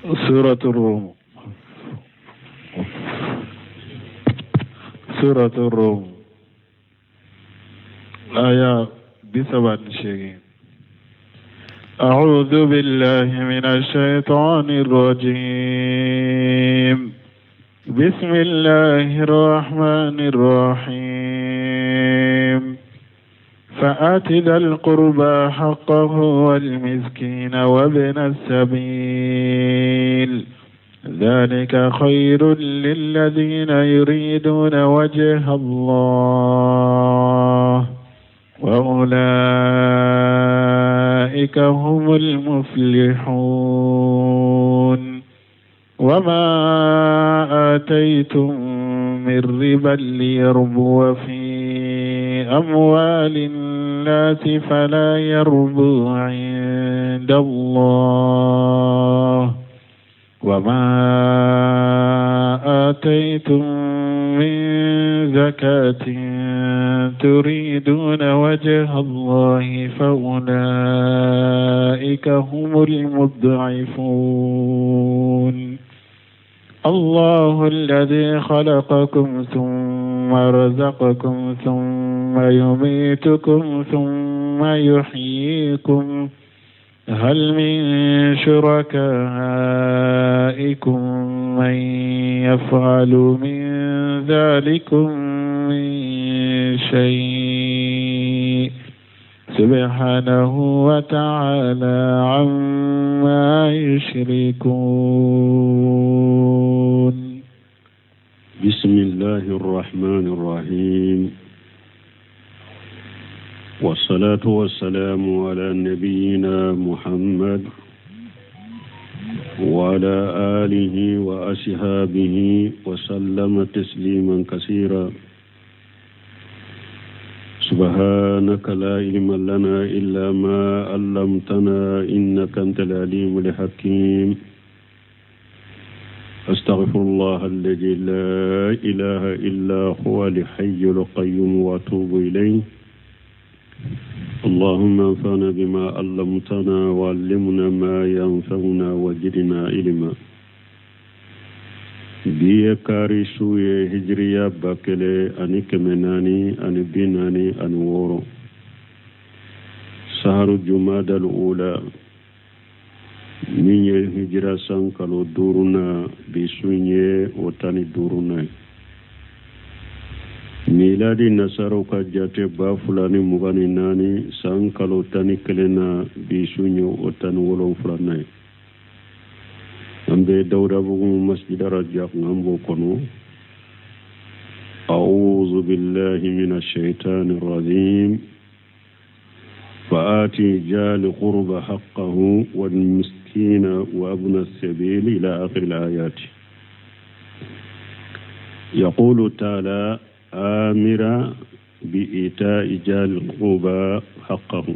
سورة الروم. سورة الروم آية 38. أعوذ بالله من الشيطان الرجيم. بسم الله الرحمن الرحيم. فآت ذا القربى حقه والمسكين وابن السبيل، ذلك خير للذين يريدون وجه الله، وأولئك هم المفلحون. وما آتيتم من ربا ليربو في أموال الناس فلا يربو عند الله، وما آتيتم من زكاة تريدون وجه الله فأولئك هم المضعفون. الله الذي خلقكم ثم رزقكم ثم يميتكم ثم يحييكم، هل من شركائكم من يفعل من ذلكم من شيء؟ سبحانه وتعالى عما يشركون. بسم الله الرحمن الرحيم، والصلاة والسلام على نبينا محمد وعلى آله وأصحابه وسلم تسليما كثيرا. سبحانك لا علم لنا إلا ما علمتنا إنك أنت العليم الحكيم. أستغفر الله الذي لا إله إلا هو الحي القيوم وأتوب إليه. اللهم انفعنا بما علمتنا وعلمنا ما ينفعنا وزدنا علما. Bi ye kari su ye, hijiriya 1446, saharu jumadal ula, min ye hijira san kalo duurunan, bi su ye o 15nan ye. Miladi nasaraw ka jate 2024 san kalo 11 na, bi su ye o 17nan ye. An bɛ Dawudabugu masjid Rajak, an b'o kɔnɔ. أعوذ بالله من الشيطان الرجيم. فآتي ذا القربى حقه والمسكين وابن السبيل إلى آخر الآيات. يقول تعالى آمرا بإيتاء ذا القربى حقه.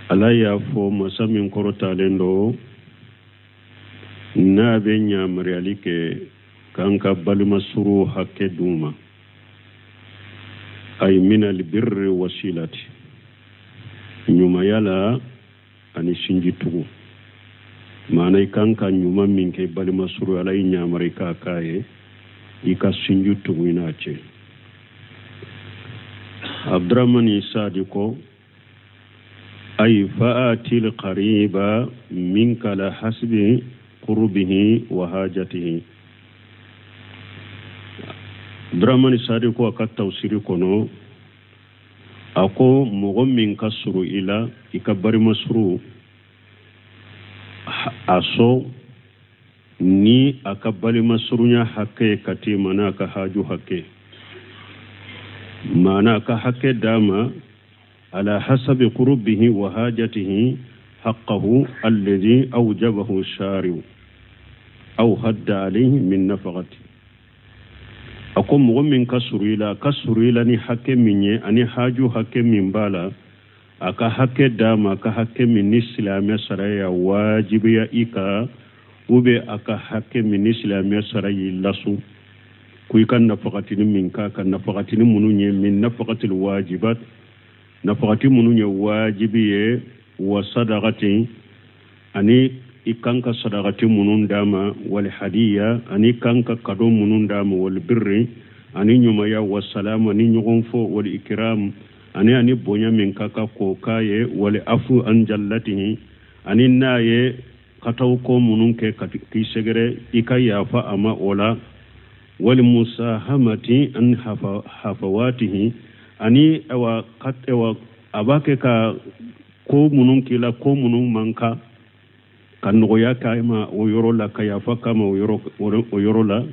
Ala y'a fɔ masa min kɔrɔtalen don n'a bɛ ɲamaruyali kɛ k'an ka balima suru hakɛ d'u ma, ay min albirri wasilati, ɲumanya la ani sinji tugu. Maana i kan ka ɲuman min kɛ balima suru, Ala y'i ɲamari k'a k'a ye, i ka sinji tugu i n'a cɛ. Abdurahmani Sadi ko ay fa'atil qariba minka la hasbi qurbihi wa hajatihi. Abdurahmani Sadi ko a ka tafsiri kɔnɔ, a ko mɔgɔ min ka suru i la, i ka balima suru a sɔn ni a ka balima surunya hakɛ ka t'i ma n'a ka haju hakɛ, maana a ka hakɛ d'a ma ala hasabi qurbihi wa hajatihi haqqahu alladhi awjabahu shari'u aw hadda alayhi min nafaqati. A ko mɔgɔ min ka suru i la, a ka suru i la ni hakɛ min ye ani haju hakɛ min b'a la, a ka hakɛ d'a ma, a ka hakɛ min ni silamɛ sara y'a wajibiya i kan, ou bien a ka hakɛ min ni silamɛ sara y'i lasun ko i ka nafagatini min k'a kan, nafagatini minnu ye min nafagatil wajibat, nafagati minnu ye wajibi ye, wa sadaqati ani I kan ka sadakati minnu d'a ma, wal hadiya, ani kan ka kado minnu d'a ma, wal birri, ani ɲumanya, wa salam, ani ɲɔgɔn fo, wal ikram, ani bonya min ka kan k'o k'a ye, wal afu an jallatihi, ani n'a ye kataw ko minnu kɛ ka k'i sɛgɛrɛ, i ka yafa a ma o la, wal musahamati an hafawatihi, ani awa awa a b'a kɛ ka ko minnu k'i la, ko minnu man kan, ka nɔgɔya k'a ma o yɔrɔ la, ka yafa k'a ma o yɔrɔ la.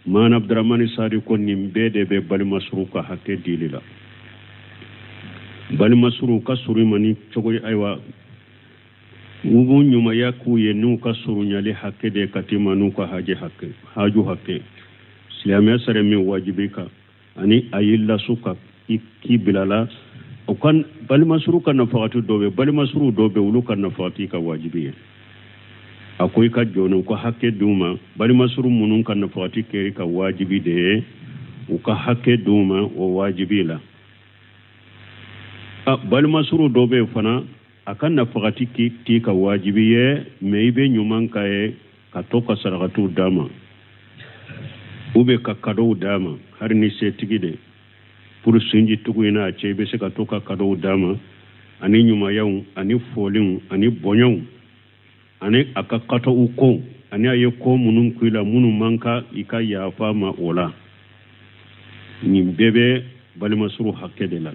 Maana Abdramani Sadi ko nin bɛɛ de bɛ balimasuru ka hakɛ dili la. Balimasuru ka surun i ma ni cogo ye, ayiwa, u b'u ɲumanya k'u ye n'u ka surunyali hakɛ de ka t'i ma n'u ka haje hakɛ, haju hakɛ. Silamɛya sariya min wajibi kan, ani a y'i lasu ka k'i bila la, o ka balimasuru ka nafagati dɔ bɛ, balimasuru dɔ bɛ, olu ka nafagati ka wajibi ye. A ko i ka jɔn u ka hakɛ d'u ma. Balimasuru minnu ka nafagati kɛri ka wajibi de ye, u ka hakɛ d'u ma o wajibi la. A balimasuru dɔ bɛ yen fana, a ka nafagati k'i ka wajibi ye, mɛ i bɛ ɲuman k'a ye ka to ka sarakatiw d'a ma, u bɛ ka kadow d'a ma, hali ni setigi de pour sinji tugu in n'a cɛ, i bɛ se ka to ka kadow d'a ma, ani ɲumanyaw, ani foliw, ani bonyaw, ani a ka kataw ko, ani a ye ko minnu k'i la minnu man kan, i ka yafa ma o la. Nin bɛɛ bɛ balimasuru hakɛ de la.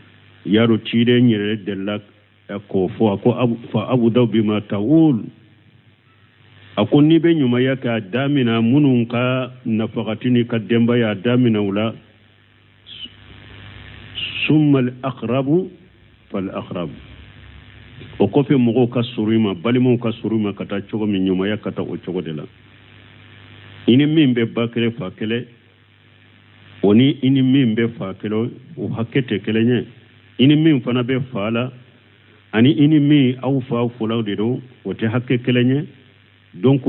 Y'a dɔn ciden yɛrɛ delila k'o fɔ, a ko fa abudaw bima ta'ul, a ko n'i bɛ ɲumanya kɛ, a damina minnu ka nafagati n'i ka denbaya, a damina u la, summa al aqrabu fal aqrabu. O kɔfɛ mɔgɔw ka surun i ma, balimaw ka surun i ma ka taa cogo min, ɲumanya ka taa o cogo de la. I ni min bɛ ba kelen fa kelen, o ni i ni min bɛ fa kelen, o hakɛ tɛ kelen ye. I ni min fana bɛ fa la, ani i ni min aw fa fɔlaw de don, o tɛ hakɛ kelen ye. Donc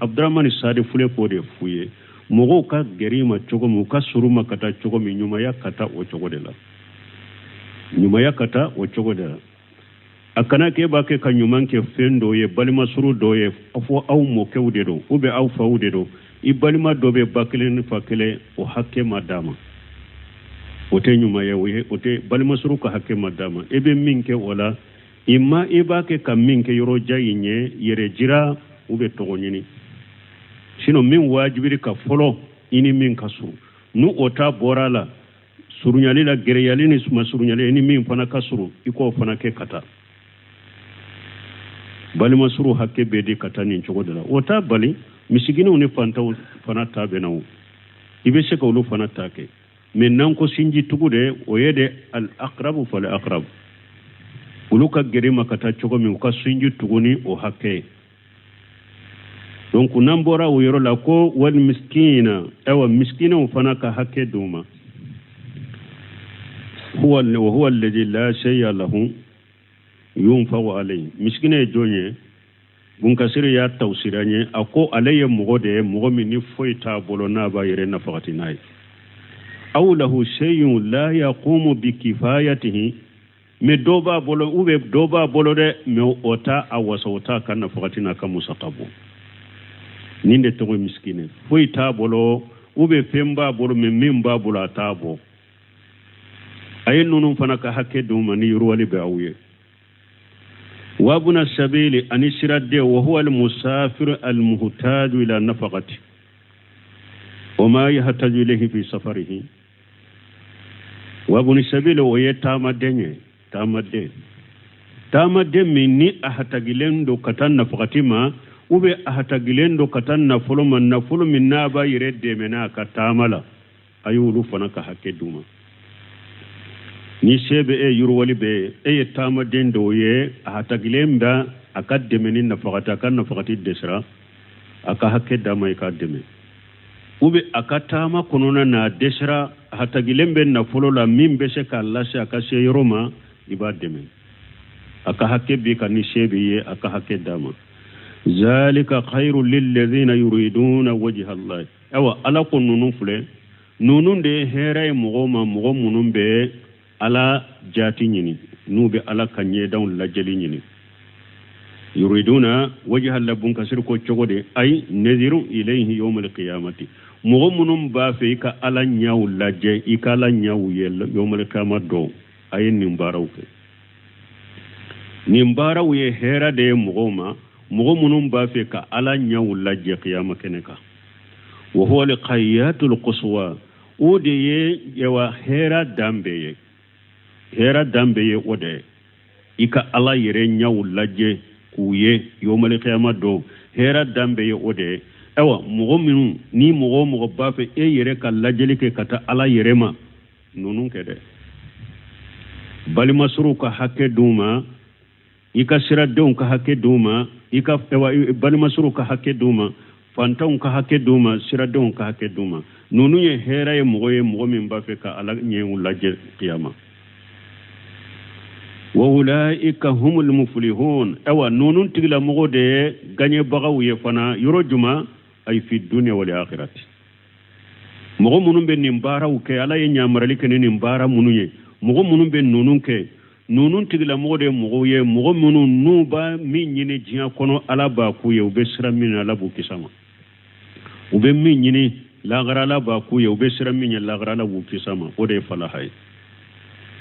Abdramani Sadi filɛ k'o de f'u ye, mɔgɔw ka gɛrɛ i ma cogo min, u ka surun ma ka taa cogo min, ɲumanya ka taa o cogo de la, ɲumanya ka taa o cogo de la. A kana k'e b'a kɛ ka ɲuman kɛ fɛn dɔ ye, balimasuru dɔ ye, fɔ aw mɔkɛw de don ou bien aw faw de don, i balima dɔ bɛ ba kelen ni fa kelen, o hakɛ ma d'a ma, o tɛ ɲuman ye, o ye o tɛ balimasuru ka hakɛ ma d'a ma. E bɛ min kɛ o la, i ma i b'a kɛ ka min kɛ yɔrɔ jan in ye, yɛrɛ jira u bɛ tɔgɔ ɲini. Sinon min wajibiri ka fɔlɔ, i ni min ka surun, n'u o ta bɔra la surunyali la, gɛrɛyali ni masurunyali, i ni min fana ka surun, i k'o fana kɛ ka taa. Balimasuru hakɛ bɛ di ka taa nin cogo de la. O t'a bali misiginɛw ni fantanw fana ta bɛ na, o i bɛ se ka olu fana ta kɛ. Mɛ n'an ko sinji tugu de, o ye de al aqrabu fal aqrabu, olu ka gɛrɛ ma ka taa cogo min, u ka sinji tugu ni o hakɛ ye. Donc n'an bɔra o yɔrɔ la, ko wal miskina, ayiwa, miskinaw fana ka hakɛ d'u ma. Huwa wa huwa alladhi la shay'a lahu yunfaqu alayhi. Miskina ye jɔn ye? Bunkasiri y'a tawsira ye, a ko ale ye mɔgɔ de ye, mɔgɔ min ni foyi t'a bolo n'a b'a yɛrɛ nafagati n'a ye. Aw lahu shay'un la yaqumu bi kifayatihi, mɛ dɔ b'a bolo, ou bien dɔ b'a bolo dɛ, mɛ o t'a a wasa, o t'a ka nafagati n'a ka musaka bɔ. Nin de tɔgɔ ye misikine, foyi t'a bolo, ou bien fɛn b'a bolo, mɛ min b'a bolo a t'a bɔ. A ye ninnu fana ka hakɛ d'u ma ni yiriwali bɛ aw ye. Wabuna sabili, ani siraden, wa huwa almusafir almuhtaju ila nafaqati wa ma yahtaju ilayhi fi safarihi. Wabuni sabili, o ye taamaden ye, taamaden min ni a hatagilen don ka taa nafagati ma, ou bien a hatagilen don ka taa nafolo ma, nafolo min n'a b'a yɛrɛ dɛmɛ n'a ka taama la, a y'olu fana ka hakɛ d'u ma. Ni se bɛ e, yiriwali bɛ e ye, taamaden dɔw ye, a hatagilen bɛ a ka dɛmɛ ni nafagati, a ka nafagati dɛsɛra, a ka hakɛ d'a ma, i k'a dɛmɛ. Ou bien a ka taama kɔnɔna na, a dɛsɛra, a hatagilen bɛ nafolo la min bɛ se k'a lase a ka se yɔrɔ ma, i b'a dɛmɛ. A ka hakɛ b'i kan, ni se b'i ye, a ka hakɛ d'a ma. Zalika khairu lilladhina yuriduna wajha Allah. Ayiwa, Ala ko ninnu filɛ, ninnu de ye hɛrɛ ye mɔgɔw ma, mɔgɔ minnu bɛ Ala jaati ɲini, n'u bɛ Ala ka ɲɛdanw lajɛli ɲini. Yuriduna wajha la bun kasir ko cogo de ay naziru ilayhi yawm alqiyamati mɔgɔ minnu b'a fɛ i ka ala ɲɛw lajɛ i ka ala ɲɛw ye yawm alqiyama don a ye nin baaraw kɛ nin baaraw ye hɛrɛ de ye mɔgɔw ma mɔgɔ minnu b'a fɛ ka ala ɲɛw lajɛ kiyama kɛnɛ kan wa huwa alghayatul quswa o de ye yawa hɛrɛ dan bɛɛ ye hɛrɛ dan bɛɛ ye o de ye i ka ala yɛrɛ ɲɛw lajɛ k'u ye yawmal kiyama don hɛrɛ dan bɛɛ ye o de ye ayiwa mɔgɔ minnu ni mɔgɔ o mɔgɔ b'a fɛ e yɛrɛ ka lajɛli kɛ ka taa ala yɛrɛ ma ninnu kɛ dɛ balimasorow ka hakɛ d'u ma i ka siradenw ka hakɛ d'u ma i ka balimasorow ka hakɛ d'u ma fantanw ka hakɛ d'u ma siradenw ka hakɛ d'u ma ninnu ye hɛrɛ ye mɔgɔ ye mɔgɔ min b'a fɛ ka ala ɲɛw lajɛ kiyama wa ulaika humul muflihun awa ninnu tigilamɔgɔ de ye gaɲɛbagaw ye fana yɔrɔ juma ay fi dunya wal akhirati mɔgɔ minnu bɛ nin baaraw kɛ ala ye ɲamarali kɛ ni nin baara minnu ye mɔgɔ minnu bɛ ninnu kɛ ninnu tigilamɔgɔ de ye mɔgɔw ye mɔgɔ minnu n'u b'a min ɲini diɲɛ kɔnɔ ala b'a k'u ye u bɛ siran min ɲɛ ala b'u kisi a ma u bɛ min ɲini lagara ala b'a k'u ye u bɛ siran min ɲɛ lagara ala b'u kisi a ma o de ye falaha ye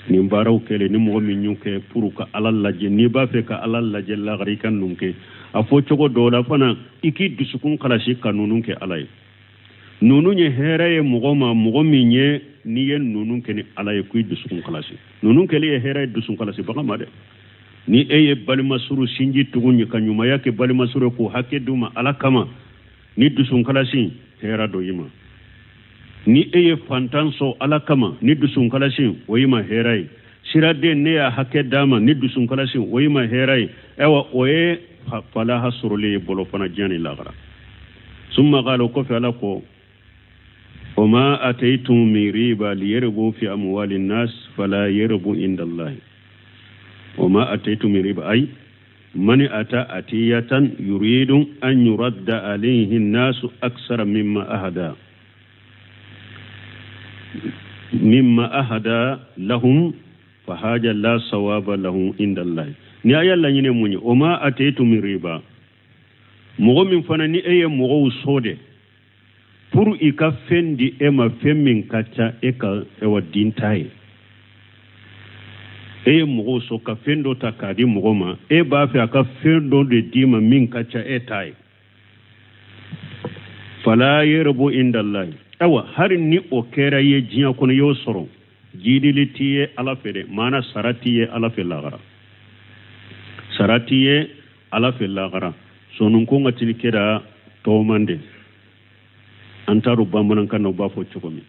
nin baaraw kɛlen ni mɔgɔ min y'u kɛ pour ka ala lajɛ n'i b'a fɛ ka ala lajɛ lagara i ka ninnu kɛ a fɔ cogo dɔw la fana i k'i dusukun kalasi ka ninnu kɛ ala ye ninnu ye hɛrɛ ye mɔgɔ ma mɔgɔ min ye n'i ye ninnu kɛ ni ala ye ko i dusukun kalasi ninnu kɛli ye hɛrɛ ye dusukun kalasibaga ma dɛ ni e ye balimasuru sinji tugu ye ka ɲumanya kɛ balimasuru ye k'o hakɛ d'u ma ala kama ni dusukun kalasi hɛrɛ don i ma ni e ye fantan sɔn ala kama ni dusukun kalasi o y'i ma hɛrɛ ye siraden ne y'a hakɛ d'a ma ni dusukun kalasi o y'i ma hɛrɛ ye ayiwa o ye falaha sɔrɔli ye bolo fana diɲɛ ni lagara summa qala o kɔfɛ ala ko wa ma ataytum min riba liyarbu fi amwali nnas fala yarbu inda allahi wa ma ataytum min riba ay man ata atiyatan yuridu an yuradda alayhi nnasu aksara mimma ahada mimma ahada lahum fa haja la sawaba lahu inda allahi ni aya laɲini mun ye o ma ataytum min riba mɔgɔ min fana ni e ye mɔgɔw sɔn de pour i ka fɛn di e ma fɛn min ka ca e ka ewa dinta ye e ye mɔgɔw sɔn ka fɛn dɔ ta k'a di mɔgɔ ma e b'a fɛ a ka fɛn dɔ de d'i ma min ka ca e ta ye fala yarbu indallahi awa hari ni o kɛra ye diɲɛ kɔnɔ y'o sɔrɔ jidili t'i ye ala fɛ dɛ maana sara t'i ye ala fɛ lagara sara t'i ye ala fɛ lagara sɔnunko ka tini kɛra tɔɔman de an t'a dɔn bamanankan na u b'a fɔ cogo min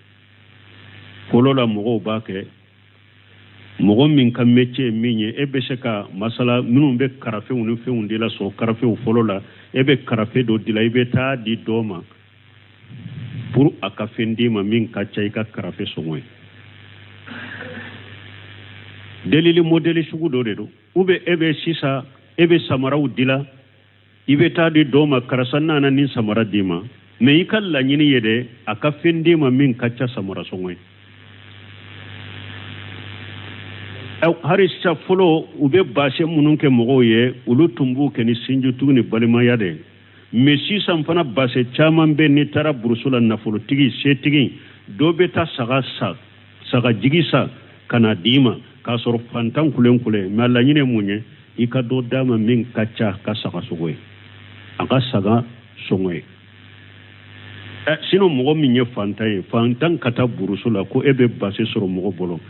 fɔlɔ la mɔgɔw b'a kɛ mɔgɔ min ka métier ye min ye e bɛ se ka masala minnu bɛ karafew ni fɛnw dila sɔn karafew fɔlɔ la e bɛ karafe dɔ dila i bɛ taa di dɔ ma pour a ka fɛn d'i ma min ka ca i ka karafe sɔngɔ ye delili modèle sugu dɔ de don ou bien e bɛ sisan e bɛ samaraw dila i bɛ taa di dɔ ma karisa nana nin samara d'i ma mais i ka laɲini ye dɛ a ka fɛn d'i ma min ka ca samara sɔngɔ ye hari sisan fɔlɔ u bɛ baase minnu kɛ mɔgɔw ye olu tun b'u kɛ ni sinjitugu ni balimaya de ye mais sisan fana baase caman bɛ n'i taara burusu la nafolotigi setigi dɔ bɛ taa saga san sagajigi san ka na d'i ma k'a sɔrɔ fantan kulen kulen mais a laɲini ye mun ye i ka dɔ d'a ma min ka ca ka saga sogo ye a ka saga sɔngɔ ye ɛ sinon mɔgɔ min ye fantan ye fantan ka taa burusu la ko e bɛ base sɔrɔ mɔgɔ bolo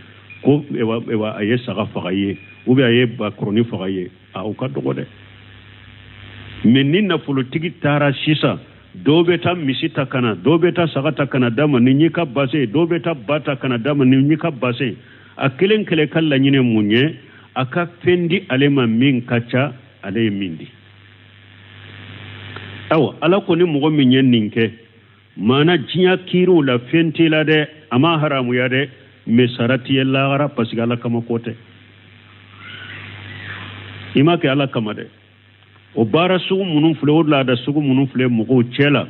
ko ewa a ye saga faga i ye ou bien a ye bakɔrɔni faga i ye a o ka dɔgɔ dɛ mais ni nafolotigi taara sisan dɔw bɛ taa misi ta ka na dɔw bɛ taa saga ta ka na d'a ma nin y'i ka base ye dɔw bɛ taa ba ta ka na d'a ma nin y'i ka base ye a kelen kelen ka laɲini mun ye a ka fɛn di ale ma min ka ca ale ye min di awa ala ko ni mɔgɔ min ye nin kɛ maana diɲɛ kiiriw la fɛn t'i la dɛ a ma haramuya dɛ mais sara t'i ye lahara parce que ala kama ko tɛ i ma kɛ ala kama dɛ o baara sugu minnu filɛ o laada sugu minnu filɛ mɔgɔw cɛ la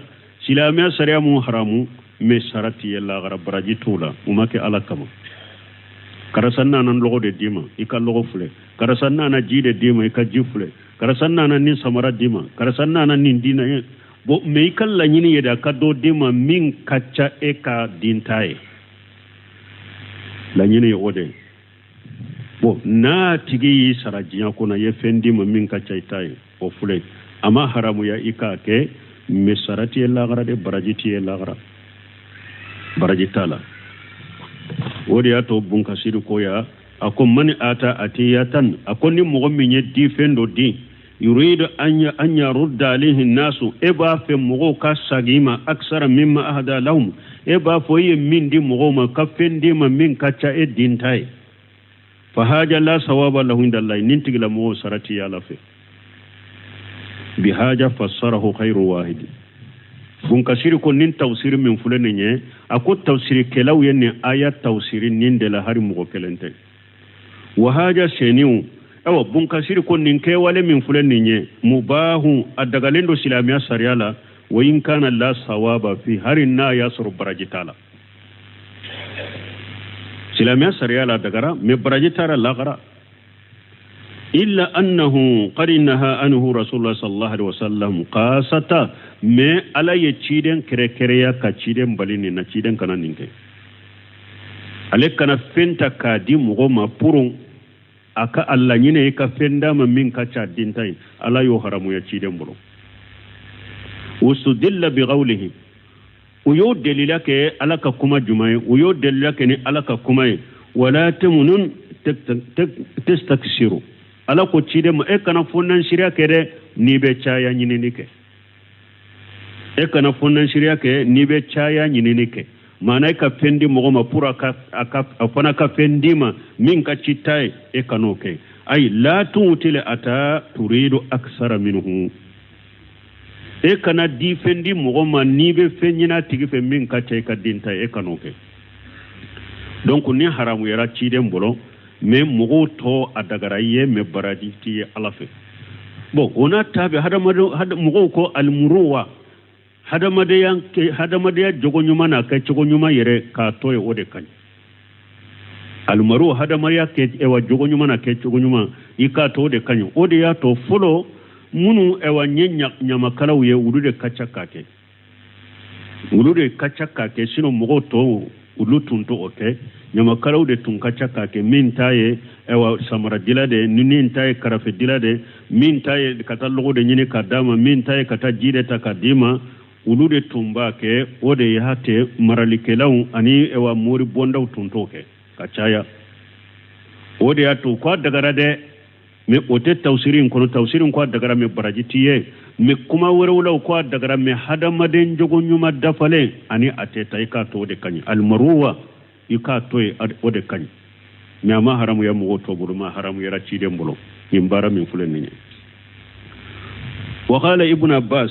silamɛya sariya m'u haramu mais sara t'i ye lahara baraji t'o la u ma kɛ ala kama karisa nana lɔgɔ de d'i ma i ka lɔgɔ filɛ karisa nana ji de d'i ma i ka ji filɛ Karisa nana nin samara d'i ma, karisa nana nin di na ye. Bon, mais i ka laɲini ye de a ka dɔ d'i ma min ka ca e ka dinta ye. Laɲini ye o de ye. Bon, n'a tigi y'i sara diɲɛ kɔnɔ, i ye fɛn d'i ma min ka ca i ta ye, o filɛ, a ma haramuya i k'a kɛ, mais sara t'i ye lagara de, baraji t'i ye lagara, baraji t'a la. O de y'a to Bunkasiri ko ya, a ko mani ata atiyatan, a ko ni mɔgɔ min ye difɛn dɔ di, yuridu an yarudda alayhi nasu, e b'a fɛ mɔgɔw ka sagin i ma, aksara mimma ahada lahum, e b'a fɔ i ye min di mɔgɔw ma, ka fɛn d'i ma min ka ca e dinta ye, fa haja la sawaba lahu inda allahi, nin tigilamɔgɔw sara t'i Ala fɛ. Bi haja fassarahu khayru wahidi. Bunkasiri ko nin tafsiri min filɛ nin ye, a ko tafsirikɛlaw ye nin aya tafsiri nin de la, hari mɔgɔ kelen tɛ. Wa haja seniw, awa Bunkasiri ko nin kɛwale min filɛ nin ye, mubahu, a dagalen don silamɛya sariya la, wa in kana la sawaba fi, hari n'a y'a sɔrɔ baraji t'a la. Silamɛya sariya la dagara, mais baraji t'a la lagara. Illa annahu qad naha anhu rasulullah sallallahu alaihi wasallam qasata, mais Ala ye ciden kɛrɛkɛrɛya ka ciden bali nin na, ciden kana nin kɛ. Ale kana fɛn ta k'a di mɔgɔ ma pour a ka a laɲini i ka fɛn d'a ma min ka ca dinta ye, Ala y'o haramuya ciden bolo. Usudilla bi qawlihi, u y'o delila kɛ Ala ka kuma jumɛn ye? U y'o delila kɛ ni Ala ka kuma ye, wala tamunun tastaksiru. Ala ko ciden ma, e kana fonnansiriya kɛ dɛ n'i bɛ caya ɲinini kɛ. E kana fonnansiriya kɛ n'i bɛ caya ɲinini kɛ. Maana e ka fɛn di mɔgɔ ma pour a fana ka fɛn d'i ma min ka ci ta ye, e kan'o kɛ. Ayi, la tu'til ata turidu aksara minhu. E kana di fɛn di mɔgɔ ma n'i bɛ fɛn ɲini a tigi fɛ min ka ca i ka den ta ye, e kan'o kɛ. Donc ni haramuyara ciden bolo, mais mɔgɔw tɔ a dagara i ye, mais baraji t'i ye Ala fɛ. Bon, o n'a ta bɛɛ, hadamaden mɔgɔw ko alimuruwa, hadamadenya hadamadenya jogo ɲuman n'a kɛcogo ɲuman yɛrɛ k'a to yen, o de ka ɲi. Alimaru hadamadenya kɛ ɛwa jogo ɲuman n'a kɛcogo ɲuman, i k'a to o de ka ɲi. O de y'a to fɔlɔ minnu ɛwa ye ɲamakalaw ye, olu de ka ca k'a kɛ, olu de ka ca k'a kɛ. Sinon mɔgɔw tɔw olu tun t'o kɛ, ɲamakalaw de tun ka ca k'a kɛ. Min ta ye ɛwa samaradila de, ni min ta ye karafedila de, min ta ye ka taa lɔgɔ de ɲini k'a d'a ma, min ta ye ka taa ji de ta k'a d'i ma, olu de tun b'a kɛ. O de y'a te maralikɛlaw ani ɛwa mori bɔndaw tun t'o kɛ ka caya. O de y'a to k'a dagara dɛ, mais o tɛ tafsiri in kɔnɔ. Tafsiri in k'a dagara, mais baraji t'i ye. Mais kuma wɛrɛw la, k'a dagara, mais hadamaden jogo ɲuman dafalen ani a tɛ ta, i k'a to o de ka ɲi. Alimaruwa, i k'a to yen, o de ka ɲi. Mais a ma haramuya mɔgɔw tɔ bolo, ma haramuyara ciden bolo nin baara min filɛ nin ye. Wa qala Ibn Abbas,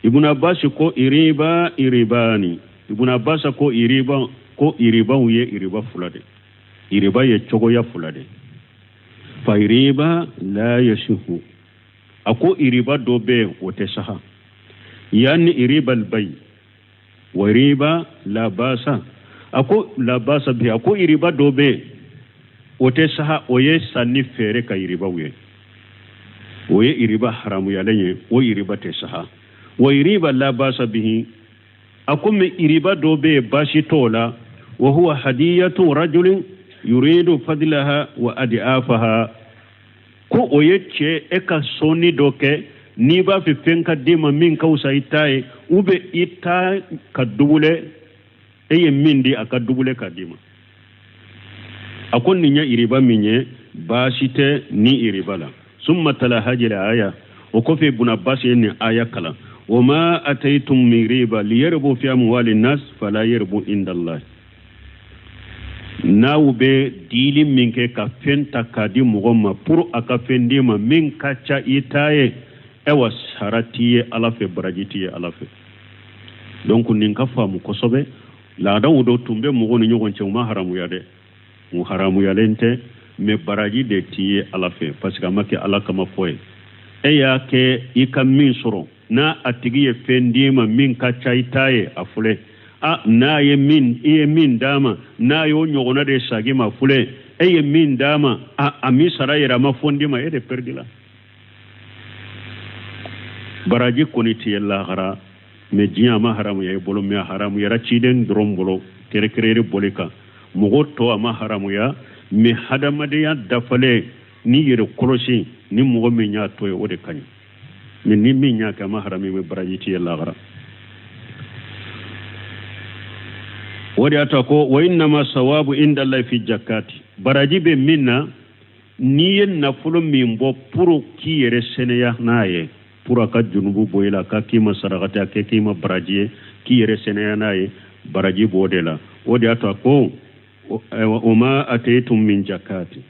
Ibn Abbas ko iriba iribani. Ibn Abbas ko iriba, ko iribaw ye iriba fila de, iriba ye cogoya fila de. Fa iriba la yasihu, a ko iriba dɔ bɛ yen o tɛ saha, yani iriba albayi wa iriba la basa. A ko la basa bi, a ko iriba dɔ bɛ yen o tɛ saha, o ye sanni feere ka iribaw ye, o ye iriba haramuyalen ye, o iriba tɛ saha. Wa iriba la basa bihi, a ko mais iriba dɔ bɛ yen baasi t'o la, wa huwa hadiyatu rajulin yuridu fadlaha wa adiafaha. Ko o ye cɛ e ka sɔnni dɔ kɛ n'i b'a fɛ fɛn ka d'i ma min ka fisa i ta ye, ou bien i ta ka dubule, e ye min di a ka dubule ka d'i ma. A ko nin ye iriba min ye, baasi tɛ ni iriba la. Summa tala hajira aya, o kɔfɛ Ibn Abbas ye nin aya kalan, wa ma ataytum min riba liyarbu fi amwali nas fala yarbu inda Allah. N'aw bɛ dili min kɛ ka fɛn ta k'a di mɔgɔ ma pour a ka fɛn d'i ma min ka ca i ta ye, ayiwa sara t'i ye Ala fɛ, baraji t'i ye Ala fɛ. Donc nin ka faamu kosɛbɛ. Laadaw dɔ tun bɛ mɔgɔw ni ɲɔgɔn cɛ, u ma haramuya dɛ, u haramuyalen tɛ, mais baraji de t'i ye Ala fɛ, parce que a ma kɛ Ala kama fɔ ye. E y'a kɛ i ka min sɔrɔ, n'a a tigi ye fɛn d'i ma min ka ca i ta ye, a filɛ. A n'a ye min, i ye min d'a ma, n'a y'o ɲɔgɔnna de sagi ma, filɛ. E ye min d'a ma, a min sara yɛrɛ a ma fɔn d'i ma, e de perdila. Baraji kɔni t'i ye lahara, mais diɲɛ a ma haramuya i bolo, mais a haramuyara ciden dɔrɔn bolo kɛrɛkɛrɛri boli kan. Mɔgɔ tɔ a ma haramuya, mais hadamadenya dafalen ni yɛrɛ kɔlɔsi ni mɔgɔ min y'a to ye, o de ka ɲi. Mais ni min y'a kɛ, a ma haramuya, mais baraji t'i ye lahara. O de y'a to ko wa innama sawabu inda allahi fi jakati, baraji bɛ min na, n'i ye nafolo min bɔ pour k'i yɛrɛ sɛnɛya n'a ye, pour a ka junubu bɔ i la, ka k'i ma sarakati, a kɛ k'i ma baraji ye, k'i yɛrɛ sɛnɛya n'a ye, baraji b'o de la. O de y'a to a ko wa ma ataytum min jakati.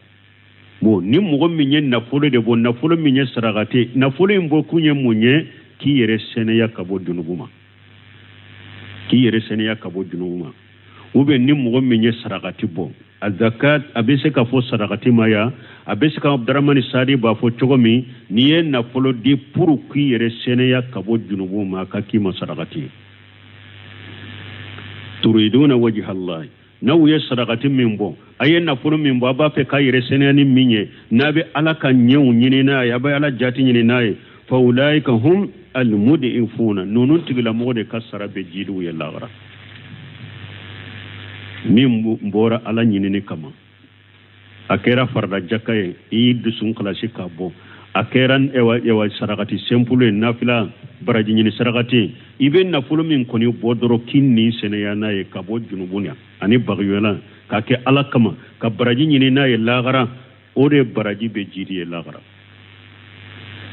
Bon, ni mɔgɔ min ye nafolo de bɔ, nafolo min ye sarakati, nafolo in bɔ kun ye mun ye? K'i yɛrɛ sɛnɛya ka bɔ junubu ma, k'i yɛrɛ sɛnɛya ka bɔ junubu ma. Ou bien ni mɔgɔ min ye sarakati bɔ, a zakat, a bɛ se ka fɔ sarakati ma ya, a bɛ se ka Abdaramani Sadi b'a fɔ cogo min, n'i ye nafolo di pour k'i yɛrɛ sɛnɛya ka bɔ junubu ma, ka k'i ma sarakati ye. Turiduna wajha Allah, n'aw ye sarakati min bɔ, a ye nafolo min bɔ, a b'a fɛ k'a yɛrɛ sɛnɛya ni min ye, n'a bɛ Ala ka ɲɛw ɲini n'a ye, a bɛ Ala jati ɲini n'a ye, fa ulaika hum almud'ifuna, ninnu tigilamɔgɔ de ka sara bɛ jidiw ye lahara. Min bɔra Ala ɲinini kama, a kɛra farida jaka ye, i y'i dusu kalasi k'a bɔ, a kɛra ewa sarakati simple ye, nafila baraji ɲini sarakati, i bɛ nafolo min kɔni bɔ dɔrɔn k'i ni sɛnɛya n'a ye ka bɔ junubu na ani bagiyɔla, k'a kɛ Ala kama, ka baraji ɲini n'a ye lahara, o de baraji bɛ jidi ye lahara.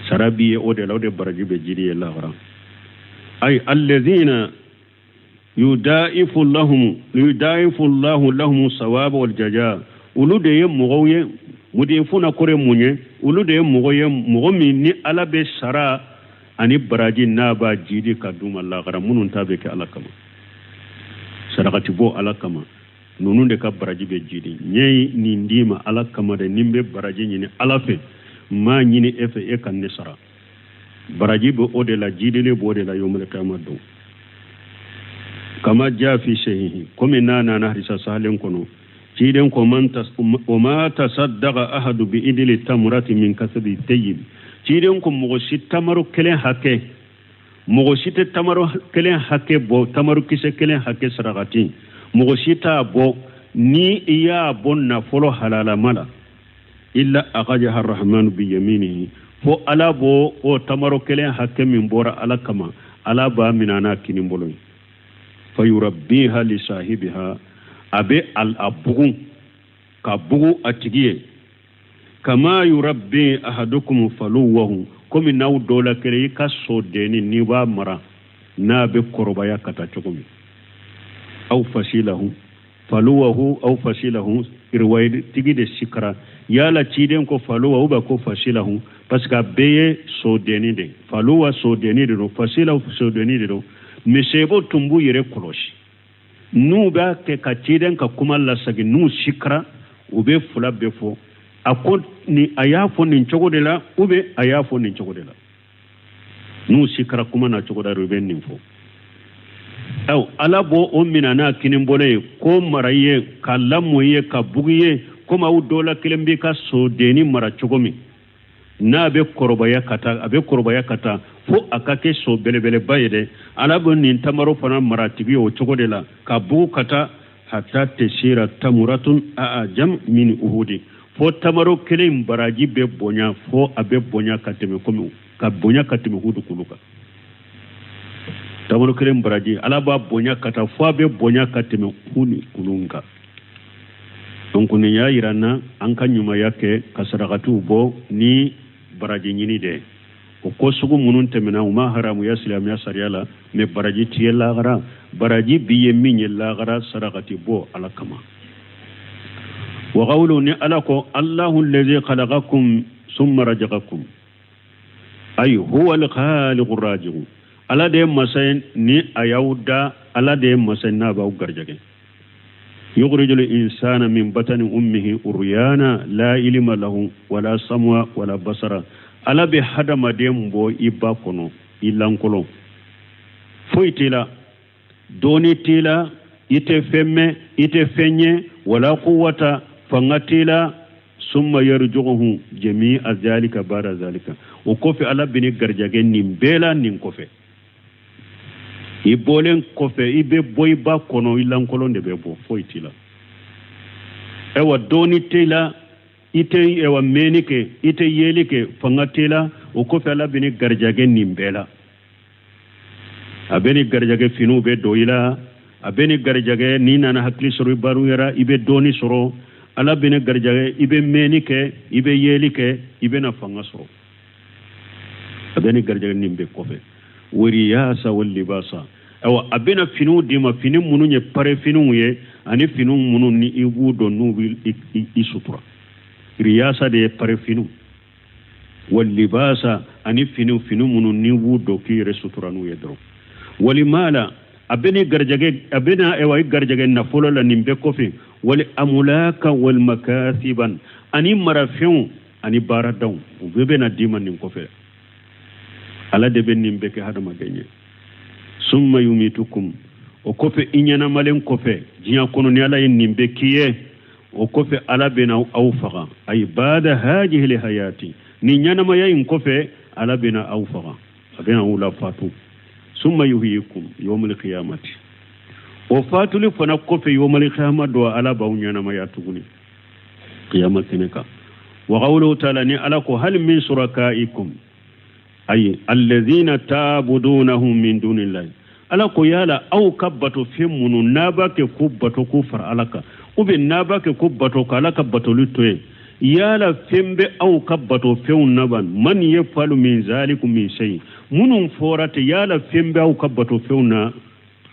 Sara b'i ye o de la, o de baraji bɛ jidi ye lahara. Ay alladhina yudaifu lahum, yudaifu Allahu lahum sawaba wal jaza, olu de ye mɔgɔw ye. Mudifuna kɔrɔ ye mun ye? Olu de ye mɔgɔ ye, mɔgɔ min ni Ala bɛ sara ani baraji n'a b'a jidi ka d'u ma lahara, minnu ta bɛ kɛ Ala kama, sarakati bɔ Ala kama, ninnu de ka baraji bɛ jidi. N ye nin d'i ma Ala kama dɛ, ni n bɛ baraji ɲini Ala fɛ, n m'a ɲini e fɛ e ka ne sara. Baraji bɛ o de la, jidili b'o de la yomul kiyama don. Kama jaa fi sahihi, komi n'a nana hadisa sahalen kɔnɔ, ciden ko man tas, wa ma tasaddaqa ahadu bi idili tamurati min kasabi tayyib, ciden ko mɔgɔ si tamaro kelen hakɛ, mɔgɔ si tɛ tamaro kelen hakɛ bɔ, tamaro kisɛ kelen hakɛ sarakati, mɔgɔ si t'a bɔ ni i y'a bɔ nafolo halalama la, illa akajaha rahmanu bi yaminihi, fo Ala b'o o tamaro kelen hakɛ min bɔra Ala kama, Ala b'a minɛ n'a kinin bolo ye, fa yurabbiha li sahibiha, a bɛ a bugun ka bugun a tigi ye, kama yurabbi ahadukum faluwahu, komi n'aw dɔ la kelen i ka sodenni n'i b'a mara n'a bɛ kɔrɔbaya ka taa cogo min, aw fasilahu faluwahu aw fasilahu, riwayatigi de sikara yala ciden ko faluwa ou bien ko fasilahu, parce que a bɛɛ ye sodenni de, faluwa sodenni de don, fasilahu sodenni de don. Misebo tun b'u yɛrɛ kɔlɔsi n'u b'a kɛ ka ciden ka kuma lasegin, n'u sikara u bɛ fila bɛɛ fɔ, a ko ni a y'a fɔ nin cogo de la ou bien a y'a fɔ nin cogo de la, n'u sikara kuma na cogo da u bɛ nin fɔ. Aw Ala b'o o minɛ n'a kinin bolo ye k'o mara i ye, ka lamɔ i ye, ka bugu i ye, komi aw dɔ la kelen b'i ka sodenni mara cogo min, n'a bɛ kɔrɔbaya ka taa, a bɛ kɔrɔbaya ka taa fo a ka kɛ so belebeleba ye dɛ. Ala bɛ nin tamaro fana mara tigi ye o cogo de la, ka bugu ka taa hatta tesira tamuratun ajam min uhudi, fo tamaro kelen baraji bɛ bonya, fo a bɛ bonya ka tɛmɛ komi ka bonya ka tɛmɛ hudu kulu kan. Tamaro kelen baraji Ala b'a bonya ka taa fo a bɛ bonya ka tɛmɛ hudu kulu kan. Donc nin y'a yira n na an ka ɲumanya kɛ ka sarakatiw bɔ ni baraji ɲini de. O ko sugu minnu tɛmɛna u ma haramuya silamɛya sariya la, mais baraji t'i ye lahara. Baraji b'i ye min ye lahara, sarakati bɔ Ala kama. Wa qawlu, ni Ala ko Allahu allazi khalaqakum summa razaqakum, ay huwa al-khaliqu raziqu, Ala de ye masa ye ni a y'aw da, Ala de ye masa ye n'a b'aw garijɛgɛ. Yukhrijul insana min batani ummihi uryana la ilma lahu wala samwa wala basara, Ala bɛ hadamaden bɔ i ba kɔnɔ i lankolon, foyi t'i la, dɔɔni t'i la, i tɛ fɛn mɛn, i tɛ fɛn ye, wala quwwata, fanga t'i la, Summa yarjuhu jami'a zalika ba'da zalika. O kɔfɛ, Ala bɛn'i garijɛgɛ nin bɛɛ la. Nin kɔfɛ, i bɔlen kɔfɛ, i bɛ bɔ i ba kɔnɔ, i lankolon de bɛ bɔ, foyi t'i la. Ayiwa, dɔɔni t'i la, i tɛ ayiwa mɛnni kɛ, i tɛ yeli kɛ, fanga t'i la. O kɔfɛ, Ala bɛn'i garijɛgɛ nin bɛɛ la. A bɛ ni garijɛgɛ, finiw bɛ don i la. A bɛ ni garijɛgɛ, n'i nana hakili sɔrɔ, i baruyara, i bɛ dɔɔni sɔrɔ. Ala bɛ ni garijɛgɛ, i bɛ mɛnni kɛ, i bɛ yeli kɛ, i bɛna fanga sɔrɔ. A bɛ ni garijɛgɛ nin bɛɛ kɔfɛ, wariyasa walibasa. Ayiwa, a bɛna finiw d'i ma, fini minnu ye pare finiw ye, ani finiw minnu ni i b'u don, n'u bɛ i sutura. Riyasa de ye pare finiw, walibasa, ani finiw, fini minnu n'i b'u don k'i yɛrɛ sutura n'u ye dɔrɔn. Walimala, a bɛ ni garijɛgɛ, a bɛna ayiwa i garijɛgɛ nafolo la. Nin bɛɛ kɔfɛ, wali amulaka walimakasiban, ani marafɛnw ani baaradaw, u bɛɛ bɛna d'i ma nin kɔfɛ. Ala de bɛ nin bɛɛ kɛ hadamaden ye. Summa yumitukum. O kɔfɛ, i ɲɛnamalen kɔfɛ diɲɛ kɔnɔ, ni Ala ye nin bɛɛ k'i ye, o kɔfɛ Ala bɛna aw faga. Ayi bada hajihil hayati, nin ɲɛnamaya in kɔfɛ, Ala bɛna aw faga, a bɛna aw lafatu. Summa yuhyikum yawmal qiyamati. O fatuli fana kɔfɛ, yawmal qiyama don, Ala b'aw ɲɛnamaya tuguni qiyama kɛnɛ kan. Wa qawluhu ta'ala, ni Ala ko hal min surakaikum ayi alladhina ta'budunahum min dunillahi. Ala ko yala aw ka bato fɛn minnu n'a b'a kɛ ko bato ko fara Ala kan, ou bien n'a b'a kɛ ko bato ka Ala ka batoli to yen, yala fɛn bɛ aw ka bato fɛnw na ban? Man yafalu min zalikum min shay. Minnu fɔra ten, yala fɛn bɛ aw ka bato fɛnw na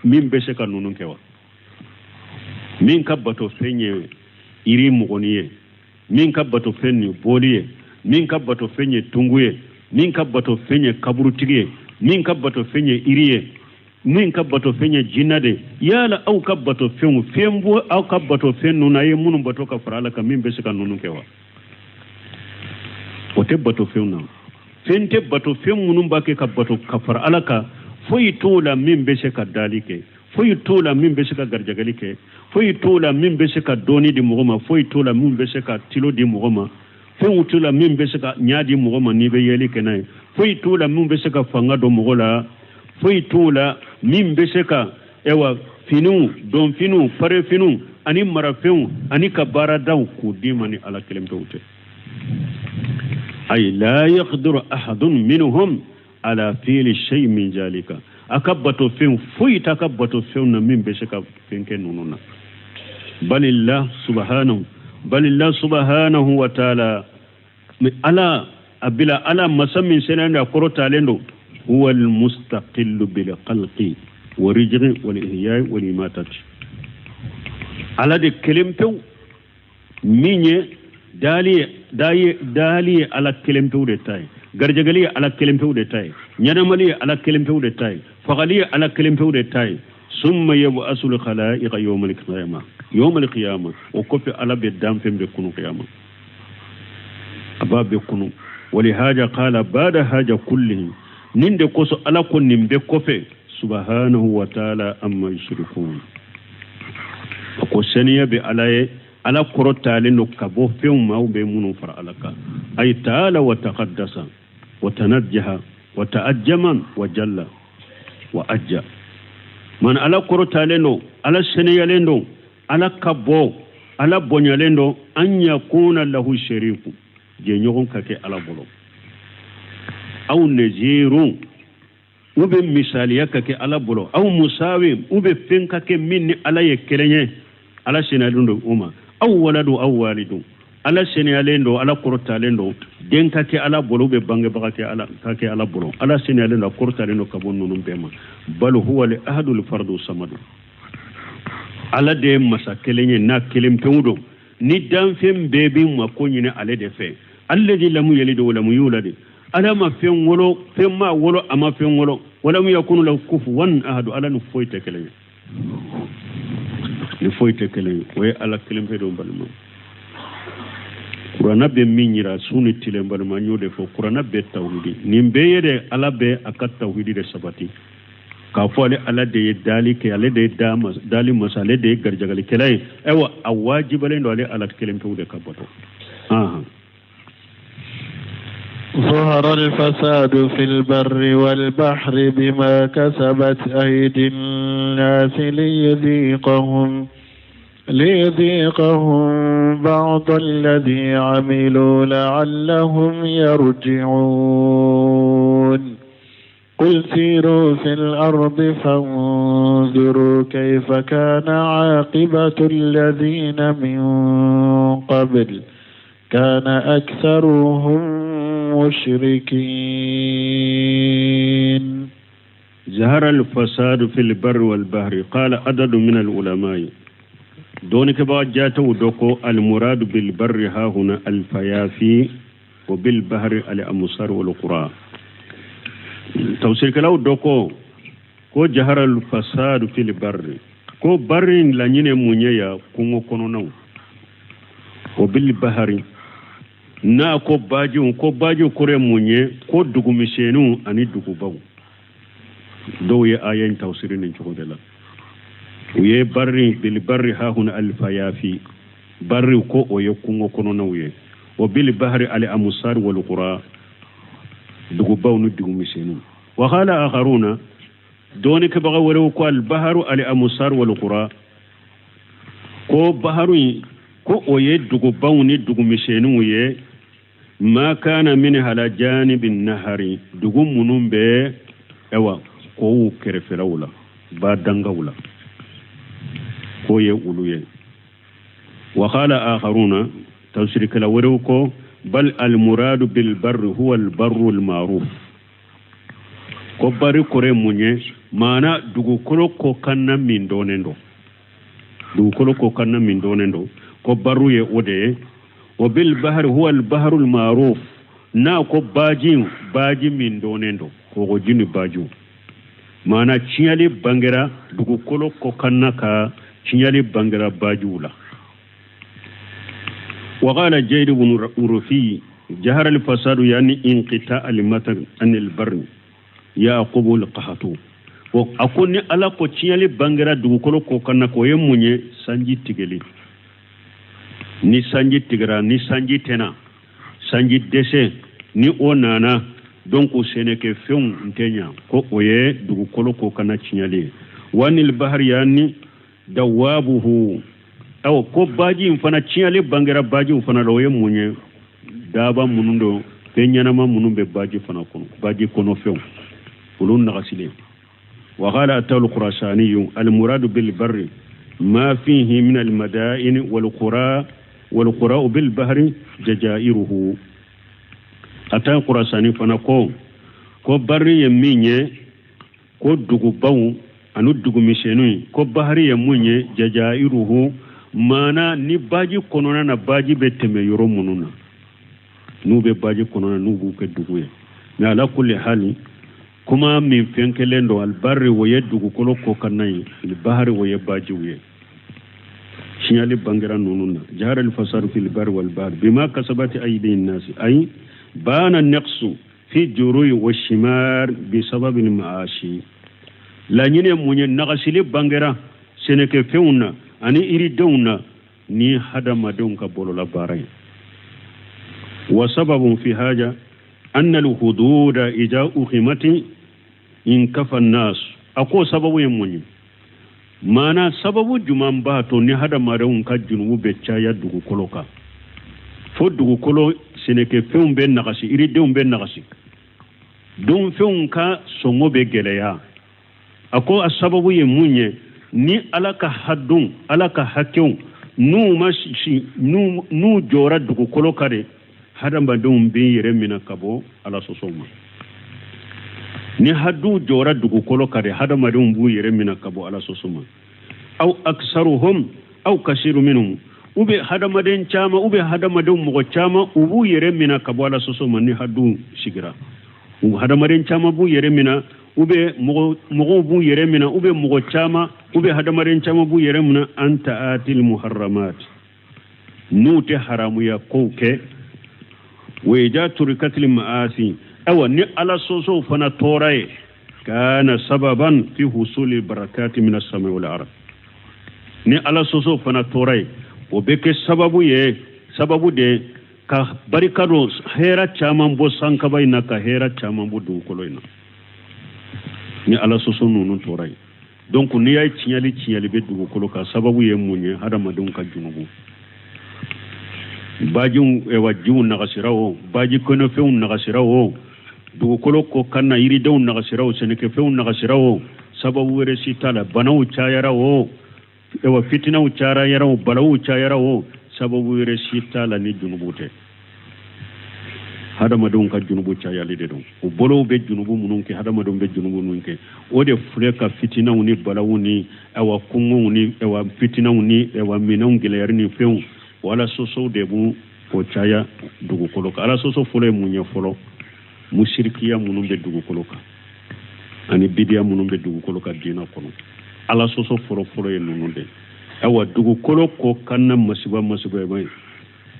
min bɛ se ka ninnu kɛ wa? Min ka bato fɛn ye yiri mɔgɔni ye, min ka bato fɛn ye bɔli ye, min ka bato fɛn ye tungu ye, min ka bato fɛn ye kaburutigi ye, min ka bato fɛn ye iri ye, min ka bato fɛn ye jinɛ de, yala aw ka bato fɛnw, fɛn bɔ aw ka bato fɛn ninnu na, a ye minnu bato ka fara Ala kan, min bɛ se ka ninnu kɛ wa? O tɛ bato fɛnw na. Fɛn tɛ bato fɛn minnu b'a kɛ ka bato ka fara Ala kan. Foyi t'o la min bɛ se ka dali kɛ, foyi t'o la min bɛ se ka garijɛgɛli kɛ, foyi t'o la min bɛ se ka dɔɔni di mɔgɔ ma, foyi t'o la min bɛ se ka tilo di mɔgɔ ma, fɛnw t'o la min bɛ se ka ɲa di mɔgɔ ma n'i bɛ yeli kɛ n'a ye, foyi t'o la min bɛ se ka fanga don mɔgɔ la, foyi t'o la min bɛ se ka ɛwa finiw, donfiniw, parefiniw ani marafɛnw ani ka baaradaw k'u d'i ma ni Ala kelen pewu tɛ. Ayi la yaqdiru ahadun minhum ala fi'li shay min zalika. A ka bato fɛn foyi t'a ka bato fɛnw na min bɛ se ka fɛn kɛ ninnu na. Balillah subhanahu, balillah subhanahu wa ta'ala, Ala a bila Ala masa min senalen don, a kɔrɔtalen don, huwa almustaqillu bil khalqi wa rizqi wal ihya'i wal imatati. Ala de kelen pewu min ye dali ye, dali ye Ala kelen pewu de ta ye, garijɛgɛli ye Ala kelen pewu de ta ye, ɲɛnamali ye Ala kelen pewu de ta ye, fagali ye Ala kelen pewu de ta ye. Summa yab'asul khalaiqa yawmal qiyama, yawmal qiyama. O kɔfɛ, Ala bɛ danfɛn bɛɛ kunu qiyama, a b'a bɛɛ kunu. Walihaja qala bada haja kullihi. Nin de kosɔn Ala ko nin bɛɛ kɔfɛ, subhanahu wa ta'ala amma yushrikun. A ko seniya bɛ Ala ye, Ala kɔrɔtalen don ka bɔ fɛnw ma aw bɛ minnu fara Ala kan. Ay ta'ala wa taqaddasa wa tanajjaha wa ta'ajjama wa jalla wa ajja. Man Ala kɔrɔtalen don, Ala seniyalen don, Ala ka bɔ, Ala bonyalen don, an yakuna lahu shariku, jɛɲɔgɔn ka kɛ Ala bolo, aw nazirun, u bɛ misaliya ka kɛ Ala bolo, aw musawi, u bɛ fɛn ka kɛ min ni Ala ye kelen ye. Ala seniyalen don o ma. Aw waladu, aw walidu. Ala seniyalen don, Ala kɔrɔtalen don, den ka kɛ Ala bolo, u bɛ bangebaga kɛ Ala ka kɛ Ala bolo. Ala seniyalen don, a kɔrɔtalen don ka bɔ ninnu bɛɛ ma. Bal huwa al ahadul fardu samadu. Ala de ye masa kelen ye, n'a kelen pewu don, ni danfɛn bɛɛ bɛ mako ɲini ale de fɛ. Alladhi lam yalid wa lam yulad. Ala ma fɛn wolo, fɛn ma wolo, a ma fɛn wolo. Walam yakunu lahu kufuwan ahadu. Ala ni foyi tɛ kelen ye, ni foyi tɛ kelen ye. O ye Ala kelen pe don. Balima, Kuranna bɛ min yira su ni tile, balima, n y'o de fɔ, Kuranna bɛ tawhidi nin bɛɛ ye de. Ala bɛ a ka tawhidi de sabati k'a fɔ ale Ala de ye dali kɛ, ale de ye dali masa, ale de ye garijɛgalikɛla ye. Ayiwa, a wajibalen don ale Ala kelen pewu de ka bato. ظهر الفساد في البر والبحر بما كسبت أيدي الناس ليذيقهم بعض الذي عملوا لعلهم يرجعون. قل سيروا في الأرض فانظروا كيف كان عاقبة الذين من قبل كان أكثرهم مشركين. ظهر الفساد في البر والبحر. قال عدد من العلماء dɔnnikɛbaga jatew dɔ ko المراد بالبر ها هنا الفيافي وبالبحر الأمصار والقرى. Tafsirikɛlaw dɔ ko ko ظهر الفساد في البر, ko barri laɲini mun ye ya kungo kɔnɔnaw, وبالبحر n'a ko bajiw, ko bajiw kɔrɔ ye mun ye, ko dugumisɛnninw ani dugubaw. Dɔw ye aya in tafsiri nin cogo de la. U ye barri بالبر ها هنا الفيافي, barri ko o ye kungo kɔnɔnaw ye, وبالبحر الأمصار والقرى, dugubaw ni dugumisɛnninw. وقال آخرون, dɔnnikɛbaga wɛrɛw ko البحر الأمصار والقرى, ko baharu in ko o ye dugubaw ni dugumisɛnninw ye, ما كان من على جانب النهر, dugu minnu bɛ ayiwa kow kɛrɛfɛlaw la, ba dangaw la, k'o ye olu ye. وقال آخرون, tafsirikɛla wɛrɛw ko بل المراد بالبر هو البر المعروف, ko bari kɔrɔ ye mun ye, maana dugukolo kɔkanna min dɔnnen don, dugukolo kɔkanna min dɔnnen don, ko baru ye o de ye. وبالبحر هو البحر المعروف, n'a ko baji, baji min dɔnnen don, kɔgɔji ni bajiw, maana tiɲɛli bangera dugukolo kɔkanna ka tiɲɛli bangera bajiw la. وقال جيد بن رفي ظهر الفساد يعني انقطاع المطر عن البر يعقب القحط. A ko ni Ala ko tiɲɛli bangera dugukolo kɔkanna, k'o ye mun ye? Sanji tigɛli. Ni sanji tigɛra, ni sanji tɛna, sanji dɛsɛ ni o nana, donc sɛnɛkɛfɛnw tɛ ɲa, ko o ye dugukolo kɔkanna tiɲɛli ye. وعن البحر يعني دوابه, aw ko baji in fana tiɲɛli bangera bajiw fana la, o ye mun ye? Daba minnu don, fɛn ɲɛnama minnu bɛ baji fana kɔnɔ, baji kɔnɔfɛnw, olu nagasilen. وقال عطاء الخراساني المراد بالبر ما فيه من المدائن والقرى والقرى بالبحر جزائره. عطاء الخراساني fana ko ko bari ye min ye, ko dugubaw ani dugumisɛnninw, ko bahari ye mun ye, جزائره, maana ni baji kɔnɔna na, baji bɛ tɛmɛ yɔrɔ minnu na, n'u bɛ baji kɔnɔna, n'u b'u kɛ dugu ye. Mais على كل حال, kuma min fɛn kelen don, البر o ye dugukolo kɔkanna ye, البحر o ye bajiw ye. Tiɲɛli bangera ninnu na. ظهر الفساد في البر والبحر بما كسبت أيدي الناس أي بان النقص في الزروع والثمار بسبب المعاصي. Laɲini ye mun ye? Nagasili bangera sɛnɛkɛfɛnw na ani yiridenw na ni hadamadenw ka bolola baara ye. وسبب في هذا أن الحدود إذا أقيمت انكف الناس. A ko sababu ye mun ye? Maana sababu juman b'a to ni hadamadenw ka junubu bɛ caya dugukolo kan, fo dugukolo sɛnɛkɛfɛnw bɛ nagasi, yiridenw bɛ nagasi, dunfɛnw ka sɔngɔ bɛ gɛlɛya. A ko a sababu ye mun ye? Ni Ala ka hadon, Ala ka hakɛw, n'u ma si, n'u jɔra dugukolo kan de, hadamadenw bɛ yɛrɛ minɛ ka bɔ Ala sɔsɔw ma. Ni hadu jɔra dugukolo kan de, hadamadenw b'u yɛrɛ minɛ ka bɔ Ala sɔsɔ ma. أو أكثرهم أو كثير منهم, u bɛ hadamaden caman, u bɛ hadamadenw mɔgɔ caman, u b'u yɛrɛ minɛ ka bɔ Ala sɔsɔ ma. Ni hadu sigira, u hadamaden caman b'u yɛrɛ minɛ, u bɛ mɔgɔw b'u yɛrɛ minɛ, u bɛ mɔgɔ caman, u bɛ hadamaden caman b'u yɛrɛ minɛ عن تعاطي المحرمات, n'u tɛ haramuya kow kɛ. وإذا تركت المعاصي, awa ni Ala sɔsɔw fana tɔɔra ye, كان سببا في حصول البركات من السماء والأرض. Ni Ala sɔsɔw fana tɔɔra ye, o bɛ kɛ sababu ye, sababu de. Ka barika don, hɛrɛ caman bɔ sankaba in na, ka hɛrɛ caman bɔ dugukolo in na ni Ala sɔsɔ ninnu tora yen. Donc n'i y'a ye tiɲɛli bɛ dugukolo kan, sababu ye mun ye? Hadamadenw ka junubu. Bajiw, ɛwa, jiw nagasira o, baji kɔnɔfɛnw nagasira o, dugukolo kɔ kan na yiridenw nagasira o, sɛnɛkɛfɛnw nagasira o, sababu wɛrɛ si t'a la. Banaw cayara o, ɛwa, fitinaw cayara o, balaw cayara o, sababu wɛrɛ si t'a la ni junubu tɛ. Hadamadenw ka junubu cayali de don. U bolow bɛ junubu minnu kɛ, hadamadenw bɛ junubu minnu kɛ, o de filɛ ka fitinaw ni balaw ni, ɛwa, kɔngɔw ni, ɛwa, fitinaw ni, ɛwa, minɛnw gɛlɛyari ni fɛnw. O Ala sɔsɔw de b'u o caya dugukolo kan. Ala sɔsɔ fɔlɔ ye mun ye fɔlɔ? Musirikiya minnu bɛ dugukolo kan ani bidiya minnu bɛ dugukolo kan diinɛ kɔnɔ, Ala sɔsɔ fɔlɔ fɔlɔ ye ninnu de. Ayiwa, dugukolo kɔ kan na, masiba masiba ye,